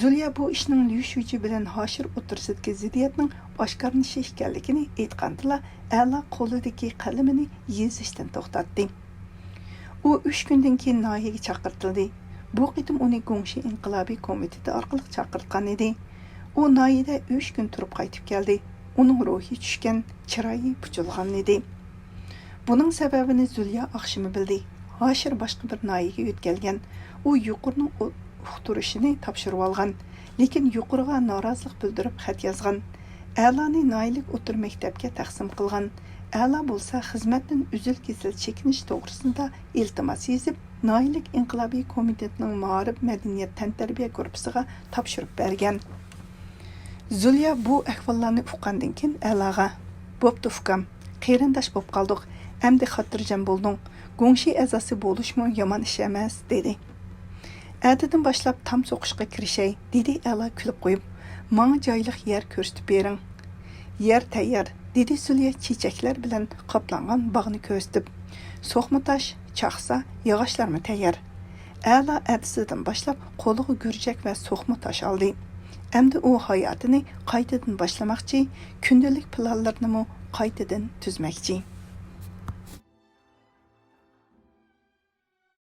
زۇليا بۇ ئىشنىڭ ليۇ شۇجى بىلەن ھاشىر ئوتتۇرىسىدىكى زىددىيەتنىڭ ئاشكارىلىنىشى ئىكەنلىكىنى ئېيتقاندىلا، ئەلا قولىدىكى قەلىمىنى يېزىشتىن توختاتتى. ئۇ ئۈچ كۈندىن كېيىن ناھىيەگە چاقىرتىلدى. بۇ قېتىم ئۇنى گۇڭشى ئىنقىلابىي كومىتېتى ئارقىلىق چاقىرتقان ئىدى. ئۇ ناھىيەدە ئۈچ كۈن تۇرۇپ قايتىپ كەلدى. ئۇنىڭ روھى چۈشكەن، چىرايى پۇچۇلغان ئىدى. بۇنىڭ سەۋەبىنى زۇليا ئاخشىمى بىلدى. ھاشىر باشقا بىر ناھىيەگە يۆتكەلگەن. ئۇ يۇقىرىنىڭ ئۇ-، ئۇقتۇرۇشىنى تاپشۇرۇۋالغان. لېكىن يۇقىرىغا نارازىلىق بىلدۈرۈپ خەت يازغان. ئەلانى ناھىيەلىك ئوتتۇرا مەكتەپكە تەقسىم قىلغان. ئەلا بولسا خىزمەتتىن ئۈزۈل-كېسىل چېكىنىش توغرىسىدا ئىلتىماس يېزىپ، ناھىيەلىك ئىنقىلابىي كومىتېتنىڭ مائارىپ، مەدەنىيەت، تەنتەربىيە گۇرۇپپىسىغا تاپشۇرۇپ بەرگەن. زۇليا بۇ ئەھۋاللارنى ئۇققاندىن كېيىن ئەلاغا، بوپتۇ ئۇكام، قېرىنداش بوپ قالدۇق، ئەمدى خاتىرجەم بولدۇڭ، گۇڭشى ئەزاسى بولۇشمۇ يامان ئىش ئەمەس، دېدى. ئەتىدىن باشلاپ تام سوقۇشقا كىرىشەي، دېدى ئەلا كۈلۈپ قويۇپ. ماڭا جايلىق يەر كۆرسىتىپ بېرىڭ. يەر تەييار، دېدى زۇليا چېچەكلەر بىلەن قاپلانغان باغنى كۆرسىتىپ. سوقما تاش، چاقسا، ياغاچلارمۇ تەييار. ئەلا ئەتىسىدىن باشلاپ قولىغا گۈرجەك ۋە سوقما تاش ئالدى. ئەمدى ئۇ ھاياتىنى قايتىدىن باشلىماقچى، كۈندىلىك پىلانلىرىنىمۇ قايتىدىن تۈزمەكچى.